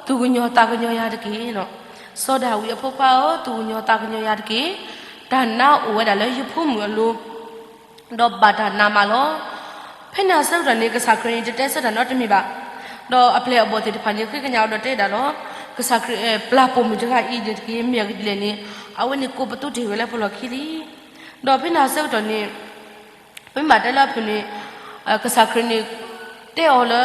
သူၣ်ကညီၤသးကညီၤယၤတက့ၢ်. စီၤဒၤဝံးအဖိခွါဧၢ, သူၣ်ကညီၤသးကညီၤယၤတက့ၢ်. တၢ်နါအိၣ်ဝဲဒၣ်လၢယဖိမုၣ်အလိၤ, ဒီးဘၣ်တၢ်နါမးလီၤ. ဖဲန့ၣ်အဆၢကတီၢ်န့ၣ် ကစၢ်ခရံာ်န့ၣ် တတဲဆၢတၢ်နီတမံၤဘၣ်. ဒီးအပျဲၢ်အဘီၣ်သ့ၣ်တဖၣ်န့ၣ် ဃ့ကညးအီၤဒီးတဲဒၣ်လီၤ, ကစၢ်ခရံာ်ပျၢ်ပိာ်မုၣ်တဂၤအံၤန့ၣ်တက့ၢ်, မ့ၢ်အဂ့ၢ်ဒ်လဲၣ်န့ၣ်, အဝဲန့ၣ်ကိးပသူတ့ၢ်ဝဲလၢပလီၢ်ခံလံ. ဒီးဖဲန့ၣ်အဆၢကတီၢ်န့ၣ်, ပမ့ၢ်ဘၣ်တဲလၢအဖုၣ်န့ၣ်, ကစၢ်ခရံာ်န့ၣ် တဲအီၤလၢ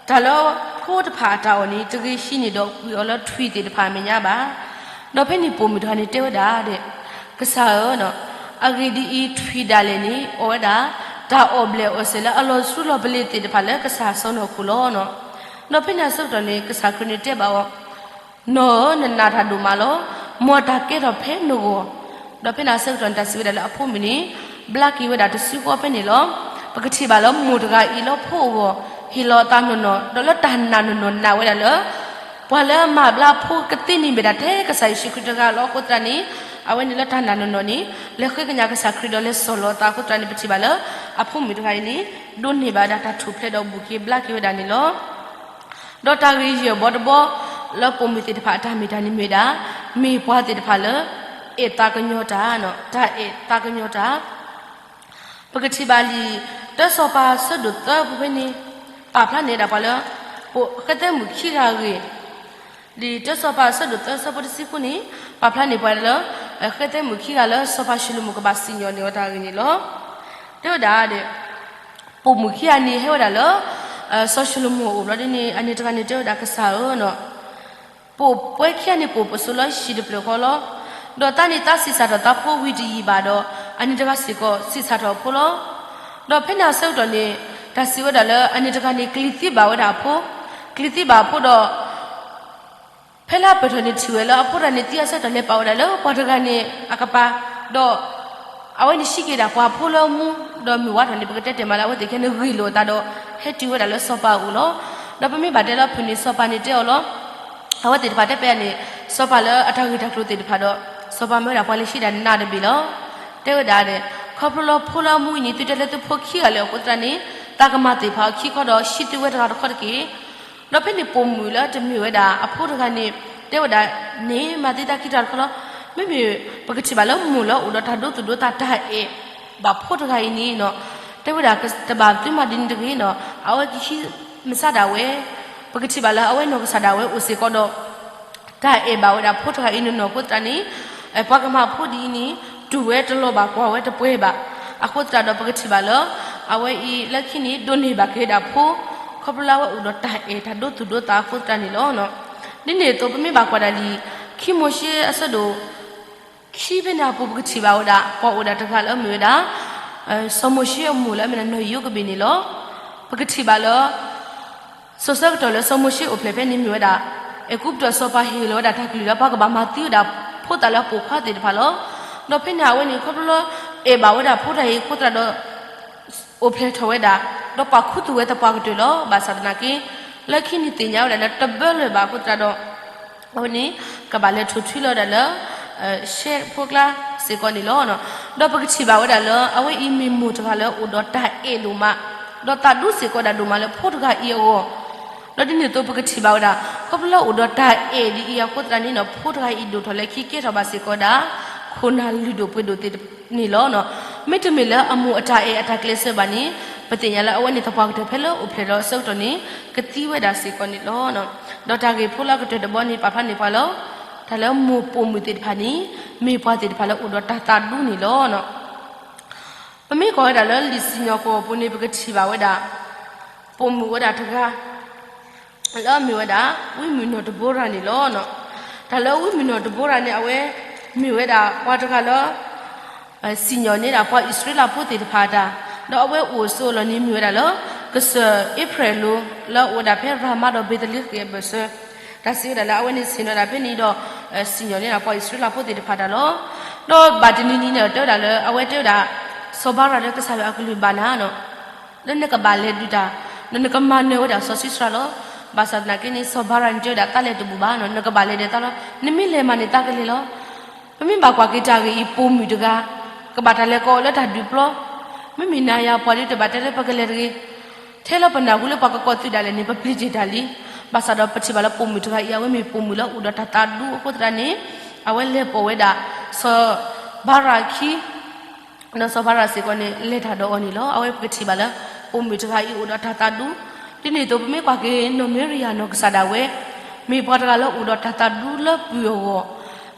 တၢ်လၢဖိတဖၣ်အတၢ်အီၣ်န့ၣ် တဂ့ၤဟံးန့ၢ်ဒီးကွံာ်အီၤလၢထွံၣ်သ့ၣ်တဖၣ်အမဲာ်ညါဘၣ်. ဒီးဖဲန့ၣ်ပိာ်မုၣ်တဂၤန့ၣ်တဲဝဲဒၣ်ဒဲး, ကစၢ်ဧၢ, အဂ့ၢ်ဒ်အံၤ, ထွံၣ်ဒၣ်လဲာ်န့ၣ် အီၣ်ဝဲဒၣ် တၢ်အီၣ်ဘျဲၣ်အီၣ်စဲၤလၢအလီၤဆူလီၤပလ့ၤသ့ၣ်တဖၣ်လၢကစၢ်စီနီၢ်ခိၣ်လီၤ. ဒီးဖဲန့ၣ်အဆၢကတီၢ်န့ၣ် ကစၢ်ခရံာ်န့ၣ်တဲဘၣ်အီၤ, နီၢ်ဧၢ, နနာ်တၢ်ဒိၣ်မးလီၤ. မ်တၢ်ကဲထီၣ်ဖဲနဂီၢ်. ဒီးဖဲန့ၣ်အဆၢကတီၢ်န့ၣ် တၢ်စံးဝဲဒၣ်လၢအဖိမုၣ်န့ၣ် ဘျါက့ၤဝဲဒၣ်တစုဃီဖဲန့ၣ်လီၤ. ပကထံၣ်ဘၣ်လၢမိၢ်တဂၤအံၤလၢဖိအဂီၢ် ဟ့ၣ်လီၤအသးနီၢ်နီၢ်, ဒီးလၢတၢ်နာ်နီၢ်နီၢ်နာ်ဝဲဒၣ်လၢ ပှၤလၢအမၤဘျါဖိကသ့န့ၣ်မ့ၢ်ဒၣ်ထဲကစၢ်ယ့ၣ်ၡူးခရံာ်တဂၤလီၤ. အဃိသတးန့ၣ် အဝဲန့ၣ်လၢတၢ်နာ်နီၢ်နီၢ်န့ၣ် လဲၤဃ့ကညးကစၢ်ခရံာ်ဒီးလဲၤစီၢ်လီၤအသးအဃိသတးန့ၣ် ပထံၣ်ဘၣ်လၢ အဖိမုၣ်တဂၤအံၤန့ၣ် ဒိးန့ၢ်ဘၣ်ဝဲဒၣ်တၢ်ထူၣ်ဖျဲးဒီးဘူးက့ၤဘျါက့ၤဝဲဒၣ်န့ၣ်လီၤ. ဒီးတၢ်ဂ့ၢ်ယဲၢ်ဘီတဘီ လၢပိာ်မုၣ်သ့ၣ်တဖၣ်အတၢ်မ့ၢ်တၢ်န့ၣ်မ့ၢ်ဝဲဒၣ် မ့ၢ်ပှၤသ့ၣ်တဖၣ်လၢ အဲၣ်သးကညီၤတၢ်, တၢ်အဲၣ်သးကညီၤတၢ်. ပကထံၣ်ဘၣ်လံာ်တၢစီၤပၤဆၢဒိၣ်သၢပူၤဖဲန့ၣ် ပာ်ဖျါန့ၢ်ဒၣ်ပှၤလၢ ဃဲသဲမုၣ်ခံဂၤအဂ့ၢ်, လံာ်တၢစီၤပၤဆၢဒိၣ်သၢဆၢဖိတဆံဃုန့ၣ် ပာ်ဖျါန့ၢ်ပှၤလၢ ဃဲသဲမုၣ်ခံဂၤလၢစီၤပၤၡလိၤမိၣ်ကဘၣ်စံၣ်ညီၣ်န့ၢ်အီၤတၢ်ဂ့ၢ်န့ၣ်လီၤ. တဲဝဲဒၣ်ဒီး ပိာ်မုၣ်ခံဂၤန့ၣ်ဟဲဝဲဒၣ်လၢ စီၤၡလိၤမိၣ်အအိၣ်ဘျီဒ်န့ၣ် အန့ၣ်တဂၤန့ၣ်တဲဝဲဒၣ်ကစၢ်ဧၢ, ပိာ်ပှဲၤခံဂၤန့ၣ် ပိာ်ပစိၤလၢဟံၣ်တဖျၢၣ်ဃီလီၤ. ဒီးသးန့ၣ်သးဆံးစၢ်ထီၣ်သးဖိဝံၤတယံာ်ဘၣ်ဒီး အန့ၣ်တဂၤစ့ၢ်ကီးဆံးစၢ်ထီၣ်အဖိလီၤ. ဒီးဖဲန့ၣ်အဆၢကတီၢ်န့ၣ် တၢ်စံးဝဲဒၣ်လၢအန့ၣ်တဂၤန့ၣ် ကလံၤသံဘၣ်ဝဲဒၣ်အဖိ, ကလံၤသံဘၣ်အဖိဒီး ဖဲလၢအပၢၢ်ထီၣ်န့ၣ်ထံၣ်ဝဲလၢအဖိတဂၤန့ၣ်သံအဆၢကတီၢ် လဲၤပာ်ဝဲဒၣ်လၢပှၤတဂၤန့ၣ်အကပၤ, ဒီး အဝဲန့ၣ်ဟံးက့ၤဒၣ်ပှၤဖိလၢအမူ, ဒီးမုၢ်ဝါထီၣ်န့ၣ် ပကတဲတဲာ်မးလၢအဝဲသ့ၣ်ခဲန့ၣ်ဂ့ၢ်လိာ်အသးဒီး ဟဲတုၤဝဲဒၣ်လၢစီၤပၤအအိၣ်လီၤ. ဒီးပမ့ၢ်ဘၣ်တဲလၢအဖုၣ်န့ၣ် စီၤပၤန့ၣ်တဲအီၤလီၤ. အဝဲသ့ၣ်တဖၣ်တဲပၠးန့ၣ် စီၤပၤလၢအတၢ်ဂ့ၢ်တၢ်ကျိၤသ့ၣ်တဖၣ်ဒီး စီၤပၤမ့ၢ်ဝဲဒၣ်ပှၤလၢဟံးဒၣ်နးတဘ့ၣ်လီၤ. တဲဝဲဒၣ်န့ၣ် ခီဖျိလၢဖိလၢအမူအံၤန့ၣ် သုတဲလၢသုဖိခံဂၤလၢာ်အဃိသတးန့ၣ် သးကမၤသ့ၣ်ဖးအခံခီဒီးဟံးသုဝဲတဂၤတခီတက့ၢ်. ဒီးဖဲန့ၣ်ပိာ်မုၣ်လၢတမ့ၢ်ဝဲဒၣ်အဖိတဂၤန့ၣ် တဲဝဲဒၣ်န့ၣ် မၤသံသးခံတၢ်တခီလီၤ. မ့မ့ၢ်ပကထံၣ်ဘၣ်လၢမိၢ်လၢအအိၣ်ဒီးတၢ်ဒိသူၣ်ဒိသး တၢ်အဲၣ်ဘၣ်ဖိတဂၤအံၤန့ၣ် တဲဝဲဒၣ်တဘၣ်သုမၤဒ်န့ၣ်တဂ့ၤ, အဝဲကဟံးမုၢ်ဆါဒၣ်ဝဲ, ပကထံၣ်ဘၣ်လၢအဝဲနီၢ်ကစၢ်ဒၣ်ဝဲအိၣ်စ့ၢ်ကီးဒီး တၢ်အဲၣ်ဘၣ်ဝဲဒၣ်ဖိတဂၤအံၤနီၢ်နီၢ်အဃိသတးန့ၣ် ပှၤကမၤဖိဒ်အံၤန့ၣ် တူၢ်ဝဲတလီၤဘၣ် ကွၢ်ဝဲတပှဲၤဘၣ်. အဃိသတးဒီးပကထံၣ်ဘၣ်လၢ အဝဲအံၤလၢခံန့ၣ် ဒိးန့ၢ်ဘၣ်က့ၤဝဲဒၣ်ဖိ ခီဖျိလၢအဝဲအိၣ်ဒီးတၢ်အဲၣ်တၢ်ဒိသူၣ်ဒိသးအဃိသတးန့ၣ်လီၤ. ဒ်န့ၣ်အသိး ပမ့ၢ်ဘၣ်ကွၢ်ဒၣ်လံာ် ခံမိၤၡ့အဆၢဒိၣ် ခံဖဲန့ၣ်အပူၤ ပကထံၣ်ဘၣ်ဝဲဒၣ် ပှၤအိၣ်ဒၣ်တဂၤလၢအမ့ၢ်ဝဲဒၣ် စီၤမိၤၡ့အမိၢ်လၢအမ့ၢ်ဒၣ်နီၢ်ယိၤကဘ့ၣ်န့ၣ်လီၤ. ပကထံၣ်ဘၣ်လၢ စိၤဆၢကတီၢ်လၢစီၤမိၤၡ့အိၣ်ဖျဲၣ်ဖဲန့ၣ်မ့ၢ်ဝဲဒၣ် အဲၤကူပတူးစီၤပၤဟ့ၣ်လီၤဝဲဒၣ်တၢ်ကလုၢ်လၢ ပှၤကဘၣ်မၤသံဝဲဒၣ်ဖိသၣ်လၢအပိာ်ခွါသ့ၣ်တဖၣ်လီၤ. ဒီးဖဲန့ၣ်အဝဲန့ၣ် ခီဖျိလၢ အဲၣ်ဘၣ်ဝဲဒၣ်ဖိတဂၤအံၤအဃိသတးဒီး အိၣ်ဖျဲၣ်ထီၣ်ဝဲဒၣ် ဒီးပာ်ခူသူၣ်ဝဲသပှၢ်ကတၢၢ်လီၤ. ဘၣ်ဆၣ်သနာ်က့ လၢခံန့ၣ်သ့ၣ်ညါဝဲဒၣ်လၢတဘၢလၢၤဘၣ်အဃိသတးဒီး အဝဲန့ၣ် ကဘၣ်လဲၤထူၣ်ထူလီၤဝဲဒၣ်လၢ ရှဲဖိကျါစ့ၢ်ကီးန့ၣ်လီၤ. ဒီးပကထံၣ်ဘၣ်ဝဲဒၣ်လၢ အဝဲအံၤမ့ၢ်မိၢ်တဂၤလၢအိၣ်ဒီးတၢ်အဲၣ်ဒိၣ်မး, ဒီးသးဒူစ့ၢ်ကီးဒၣ်ဒိၣ်မးလၢဖိတဂၤအံၤအဂီၢ်, ဒီးဒ်န့ၣ်အသိးပကထံၣ်ဘၣ်ဝဲဒၣ် ခီဖျိလၢအိၣ်ဒီးတၢ်အဲၣ်ဒ်အံၤအဃိသတးန့ၣ် ဖိတဂၤအံၤဒိၣ်ထီၣ်လၢခံကဲထီၣ်ဘၣ်စ့ၢ်ကီးဒၣ် ခိၣ်နၢ်လုၢ်ဒိၣ်ပှ့ၤဒိၣ်သ့ၣ်န့ၣ်လီၤ. မ့တမ့ၢ်လၢအမိၢ်အတၢ်အဲၣ်အတၢ်ကျဲးစၢးဘၣ်န့ၣ် ပသ့ၣ်ညါလၢအဝဲန့ၣ်သပှၢ်ကတၢၢ်ဖဲလၢအိၣ်ဖျဲၣ်လီၤအဆၢကတီၢ်န့ၣ် ကသံဝဲဒၣ်စ့ၢ်ကီးန့ၣ်လီၤ. ဒီးတၢ်ဂ့ၢ်ဖိလၢအကတၢၢ်တဘီန့ၣ် ပာ်ဖျါန့ၢ်ပှၤလၢ တၢ်လၢမိၢ်ပိာ်မုၣ်သ့ၣ်တဖၣ်န့ၣ် မ့ၢ်ပှၤသ့ၣ်တဖၣ်လၢအိၣ်ဒီးတၢ်သးဒူန့ၣ်လီၤ. ပမ့ၢ်ကွၢ်ဝဲဒၣ်လၢလံာ်စံၣ်ညီၣ်ကွီၢ်ပူၤန့ၣ် ပကထံၣ်ဘၣ်ဝဲဒၣ် ပိာ်မုၣ်ဝဲဒၣ်တဂၤ လၢအမ့ၢ်ဝဲဒၣ် ဝံမုၢ်နီၢ်တဘိရၤန့ၣ်လီၤ. တၢ်လၢဝံမုၢ်နီၢ်တဘိရၤန့ၣ် အဝဲမ့ၢ်ဝဲဒၣ်ပှၤတဂၤလၢ စံၣ်ညီၣ်န့ၢ်ဒၣ်ပှၤအံၣ်စရ့လးဖိသ့ၣ်တဖၣ်အတၢ်, ဒီးအဝဲအိၣ်အစိအလီၢ်န့ၣ်မ့ၢ်ဝဲဒၣ်လၢ ပစၢၤအ့ဖြဲၣ်လိၤ လၢအအိၣ်ဝဲဒၣ်ဖဲရၤမါဒီးဘ့းသလ့ဃ့ၣ်အဘၢၣ်စၢၤ, တၢ်စံးဝဲဒၣ်လၢအဝဲန့ၣ်ဆ့ၣ်နီၤဒၣ်ဖဲန့ၣ်ဒီး စံၣ်ညီၣ်န့ၢ်ပှၤအံၣ်စရ့လးဖိသ့ၣ်တဖၣ်တၢ်လီၤ. ဒီးဘၣ်တနံၤနံၤန့ၣ် တဲဝဲဒၣ်လၢအဝဲတဲဝဲဒၣ် စီၤဘၤရၤလၢကစၢ်ယွၤအကလုၢ်ဘၣ်နၤ လၢနကဘၣ်လဲၤဒုးတၢ်, ဒီးနကမၤနၢၤဝဲဒၣ်စီၤၡံစရၤလီၤ. ဘၣ်ဆၣ်သနာ်က့န့ၣ် စီၤဘၤရၤန့ၣ်တဲဝဲဒၣ်သးလဲၤတဘူၣ်ဘၣ်နီၤ, နကဘၣ်လဲၤဒီးသးလီၤ, နမ့ၢ်လဲၤမးန့ၣ်သးကလဲၤလီၤ. ပမ့ၢ်ဘၣ်ကွၢ်က့ၤတၢ်ဂ့ၢ်အံၤပိာ်မုၣ်တဂၤ ကဘၣ်တၢ်လဲၤကိးအီၤလၢတၢ်ဒုးပျီ, မ့မ့ၢ်နၤယၤပှၤဒုးတဘၣ်တဲလၢပကလဲၤတဂ့ၤ, ထဲလၢပနၢ်ဟူလၢပှၤကကိးသုဒၣ်လဲာ်န့ၣ် ပပျံၤတ့ၢ်တၢ်လံ. ဘၣ်ဆၣ်ဒီးပထံၣ်ဘၣ်လၢပိာ်မုၣ်တဂၤအံၤ အဝဲမ့ၢ်ပိာ်မုၣ်လၢအိၣ်ဒီးတၢ်သးဒူအဃိသတးန့ၣ် အဝဲလဲၤပိာ်ဝဲဒၣ် စီၤဘၤရၤခံ ဒီးစီၤဘၤရၤစ့ၢ်ကီးန့ၣ် လဲၤတၢ်ဒီးအီၤန့ၣ်လီၤ. အဝဲပကထံၣ်ဘၣ်လၢ ပိာ်မုၣ်တဂၤအံၤအိၣ်ဒီးတၢ်သးဒူ, ဒ်န့ၣ်အသိးပမ့ၢ်ကွၢ်က့ၤနီၢ်မ့ရံယၤနီၢ်ကစၢ်ဒၣ်ဝဲ မ့ၢ်ပှၤတဂၤလၢအိၣ်ဒီးတၢ်သးဒူလၢပုၢ်အဂီၢ်,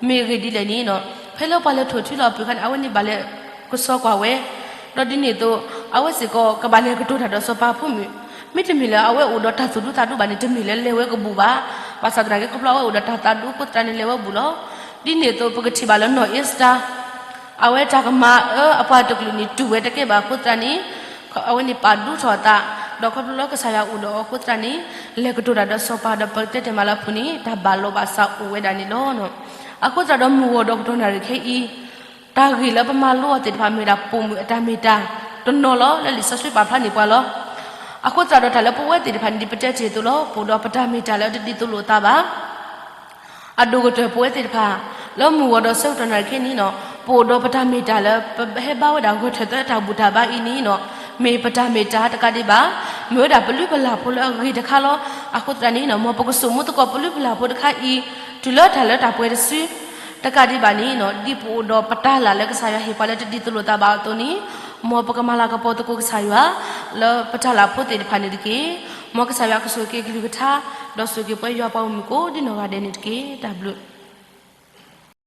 မ့ၢ်အဂ့ၢ်ဒ်လဲၣ်န့ၣ် ဖဲလၢပှၤလဲၤထီၣ်ထံလီၤအပုၢ်အခါန့ၣ် အဝဲန့ၣ်ဘၣ်လဲၤကဆှီကွၢ်ဝဲ, ဒီးဒ်န့ၣ်အသိး အဝဲစ့ၢ်ကီးကဘၣ်လဲၤကတိၤတၢ်ဒီးစီၤပၤအဖိမုၣ်, မ့တမ့ၢ်လၢအဝဲအိၣ်ဒီးတၢ်သူၣ်ဒူသးဒူဘၣ်န့ၣ် တမ့ၢ်လၢလဲၤဝဲကဘူၣ်ဘၣ်. ဘၣ်ဆၣ်သနာ်က့ခီဖျိအဝဲအိၣ်ဒီးတၢ်သးဒူအဃိသတးန့ၣ် လဲၤဝဲဘူၣ်လီၤ. ဒ်န့ၣ်အသိးပကထံၣ်ဘၣ်လၢနီၢ်အ့စတၢ အဝဲတၢ်ကမၤအၢအပှၤတကလုာ်န့ၣ် တူၢ်ဝဲတကဲဘၣ်အဃိသတးန့ၣ် အဝဲန့ၣ်ပာ်ဒူထီၣ်အသး, ဒီးခီဖျိလၢကစၢ်ယွၤအိၣ်ဒီးအီၤအဃိသတးန့ၣ် လဲၤကတိၤတၢ်ဒီးစီၤပၤဒီးပတဲတဲမးလၢအပူၤန့ၣ် တၢ်ဘၣ်လိာ်ဘၣ်စးအိၣ်ဝဲဒၣ်န့ၣ်လီၤ. အဃိသတးဒီးမုၢ်ဂီၤဒီးကတီၢ်နၣ်ရံၣ်ခဲအံၤ တၢ်ဂ့ၢ်လၢပမၤလိအီၤသ့ၣ်တဖၣ်မ့ၢ်ဝဲဒၣ်ပိာ်မုၣ်အတၢ်မ့ၢ်တၢ်တနီၤလီၤ. လၢလံာ်စီဆှံပာ်ဖျါန့ၢ်ပှၤလီၤ. အဃိသတးဒီးတၢ်လၢပဝဲသ့ၣ်တဖၣ်န့ၣ် ဒ်ပတဲတ့ၢ်အသိးလီၤ. ပအိၣ်ဒီးပတၢ်မ့ၢ်တၢ်လၢတဒ်သိးလိာ်အသးဘၣ် အဒိၣ်ကတၢၢ်ပဝဲသ့ၣ်တဖၣ် လၢမုၢ်ဂီၤဒီးဆၢကတီၢ်နၣ်ရံၣ်ခဲအံၤန့ၣ် ပအိၣ်ဒီးပတၢ်မ့ၢ်တၢ်လၢပဟဲဘါဝဲဒၣ်ဂဲၤထၢၣ်သၢတၢ်ဘူၣ်တၢ်ဘါအံၤန့ၣ် မ့ၢ်ပတၢ်မ့ၢ်တၢ်တကးဒံးဘၣ်, မ့ၢ်ဝဲဒၣ်ပလုၢ်ပလၢ်ဖိလၢအဂ့ၤတခါလီၤ. အဃိသတးန့ၣ် မ်ပကဆိကမိၣ်သကိးပလုၢ်ပလၢ်ဖိတခါအံၤ တုၤလၢတၢ်လၢတၢ်ပှဲၤတစု တကးဒံးဘၣ်န့ၣ် ဒ်ပအိၣ်ဒီးပတၢ်လၢ်လၢကစၢ်ယွၤဟ့ၣ်ပှၤလၢတဒ်သိးလိာ်သးဘၣ်အသိးန့ၣ် မ်ပကမၤလၤကပီၤသကိးကစၢ်ယွၤ လၢပတၢ်လၢ်ဖိသ့ၣ်တဖၣ်န့ၣ်တက့ၢ်. မ်ကစၢ်ယွၤကဆိၣ်ဂ့ၤက့ၤအကလုၢ်ကထါ ဒီးဆိၣ်ဂ့ၤက့ၤပဝဲယွၤပှၤဂီၢ်မုၢ်ကိးဒ်နီၢ်ဂၤဒဲးန့ၣ်တက့ၢ်. တၢ်ဘျုး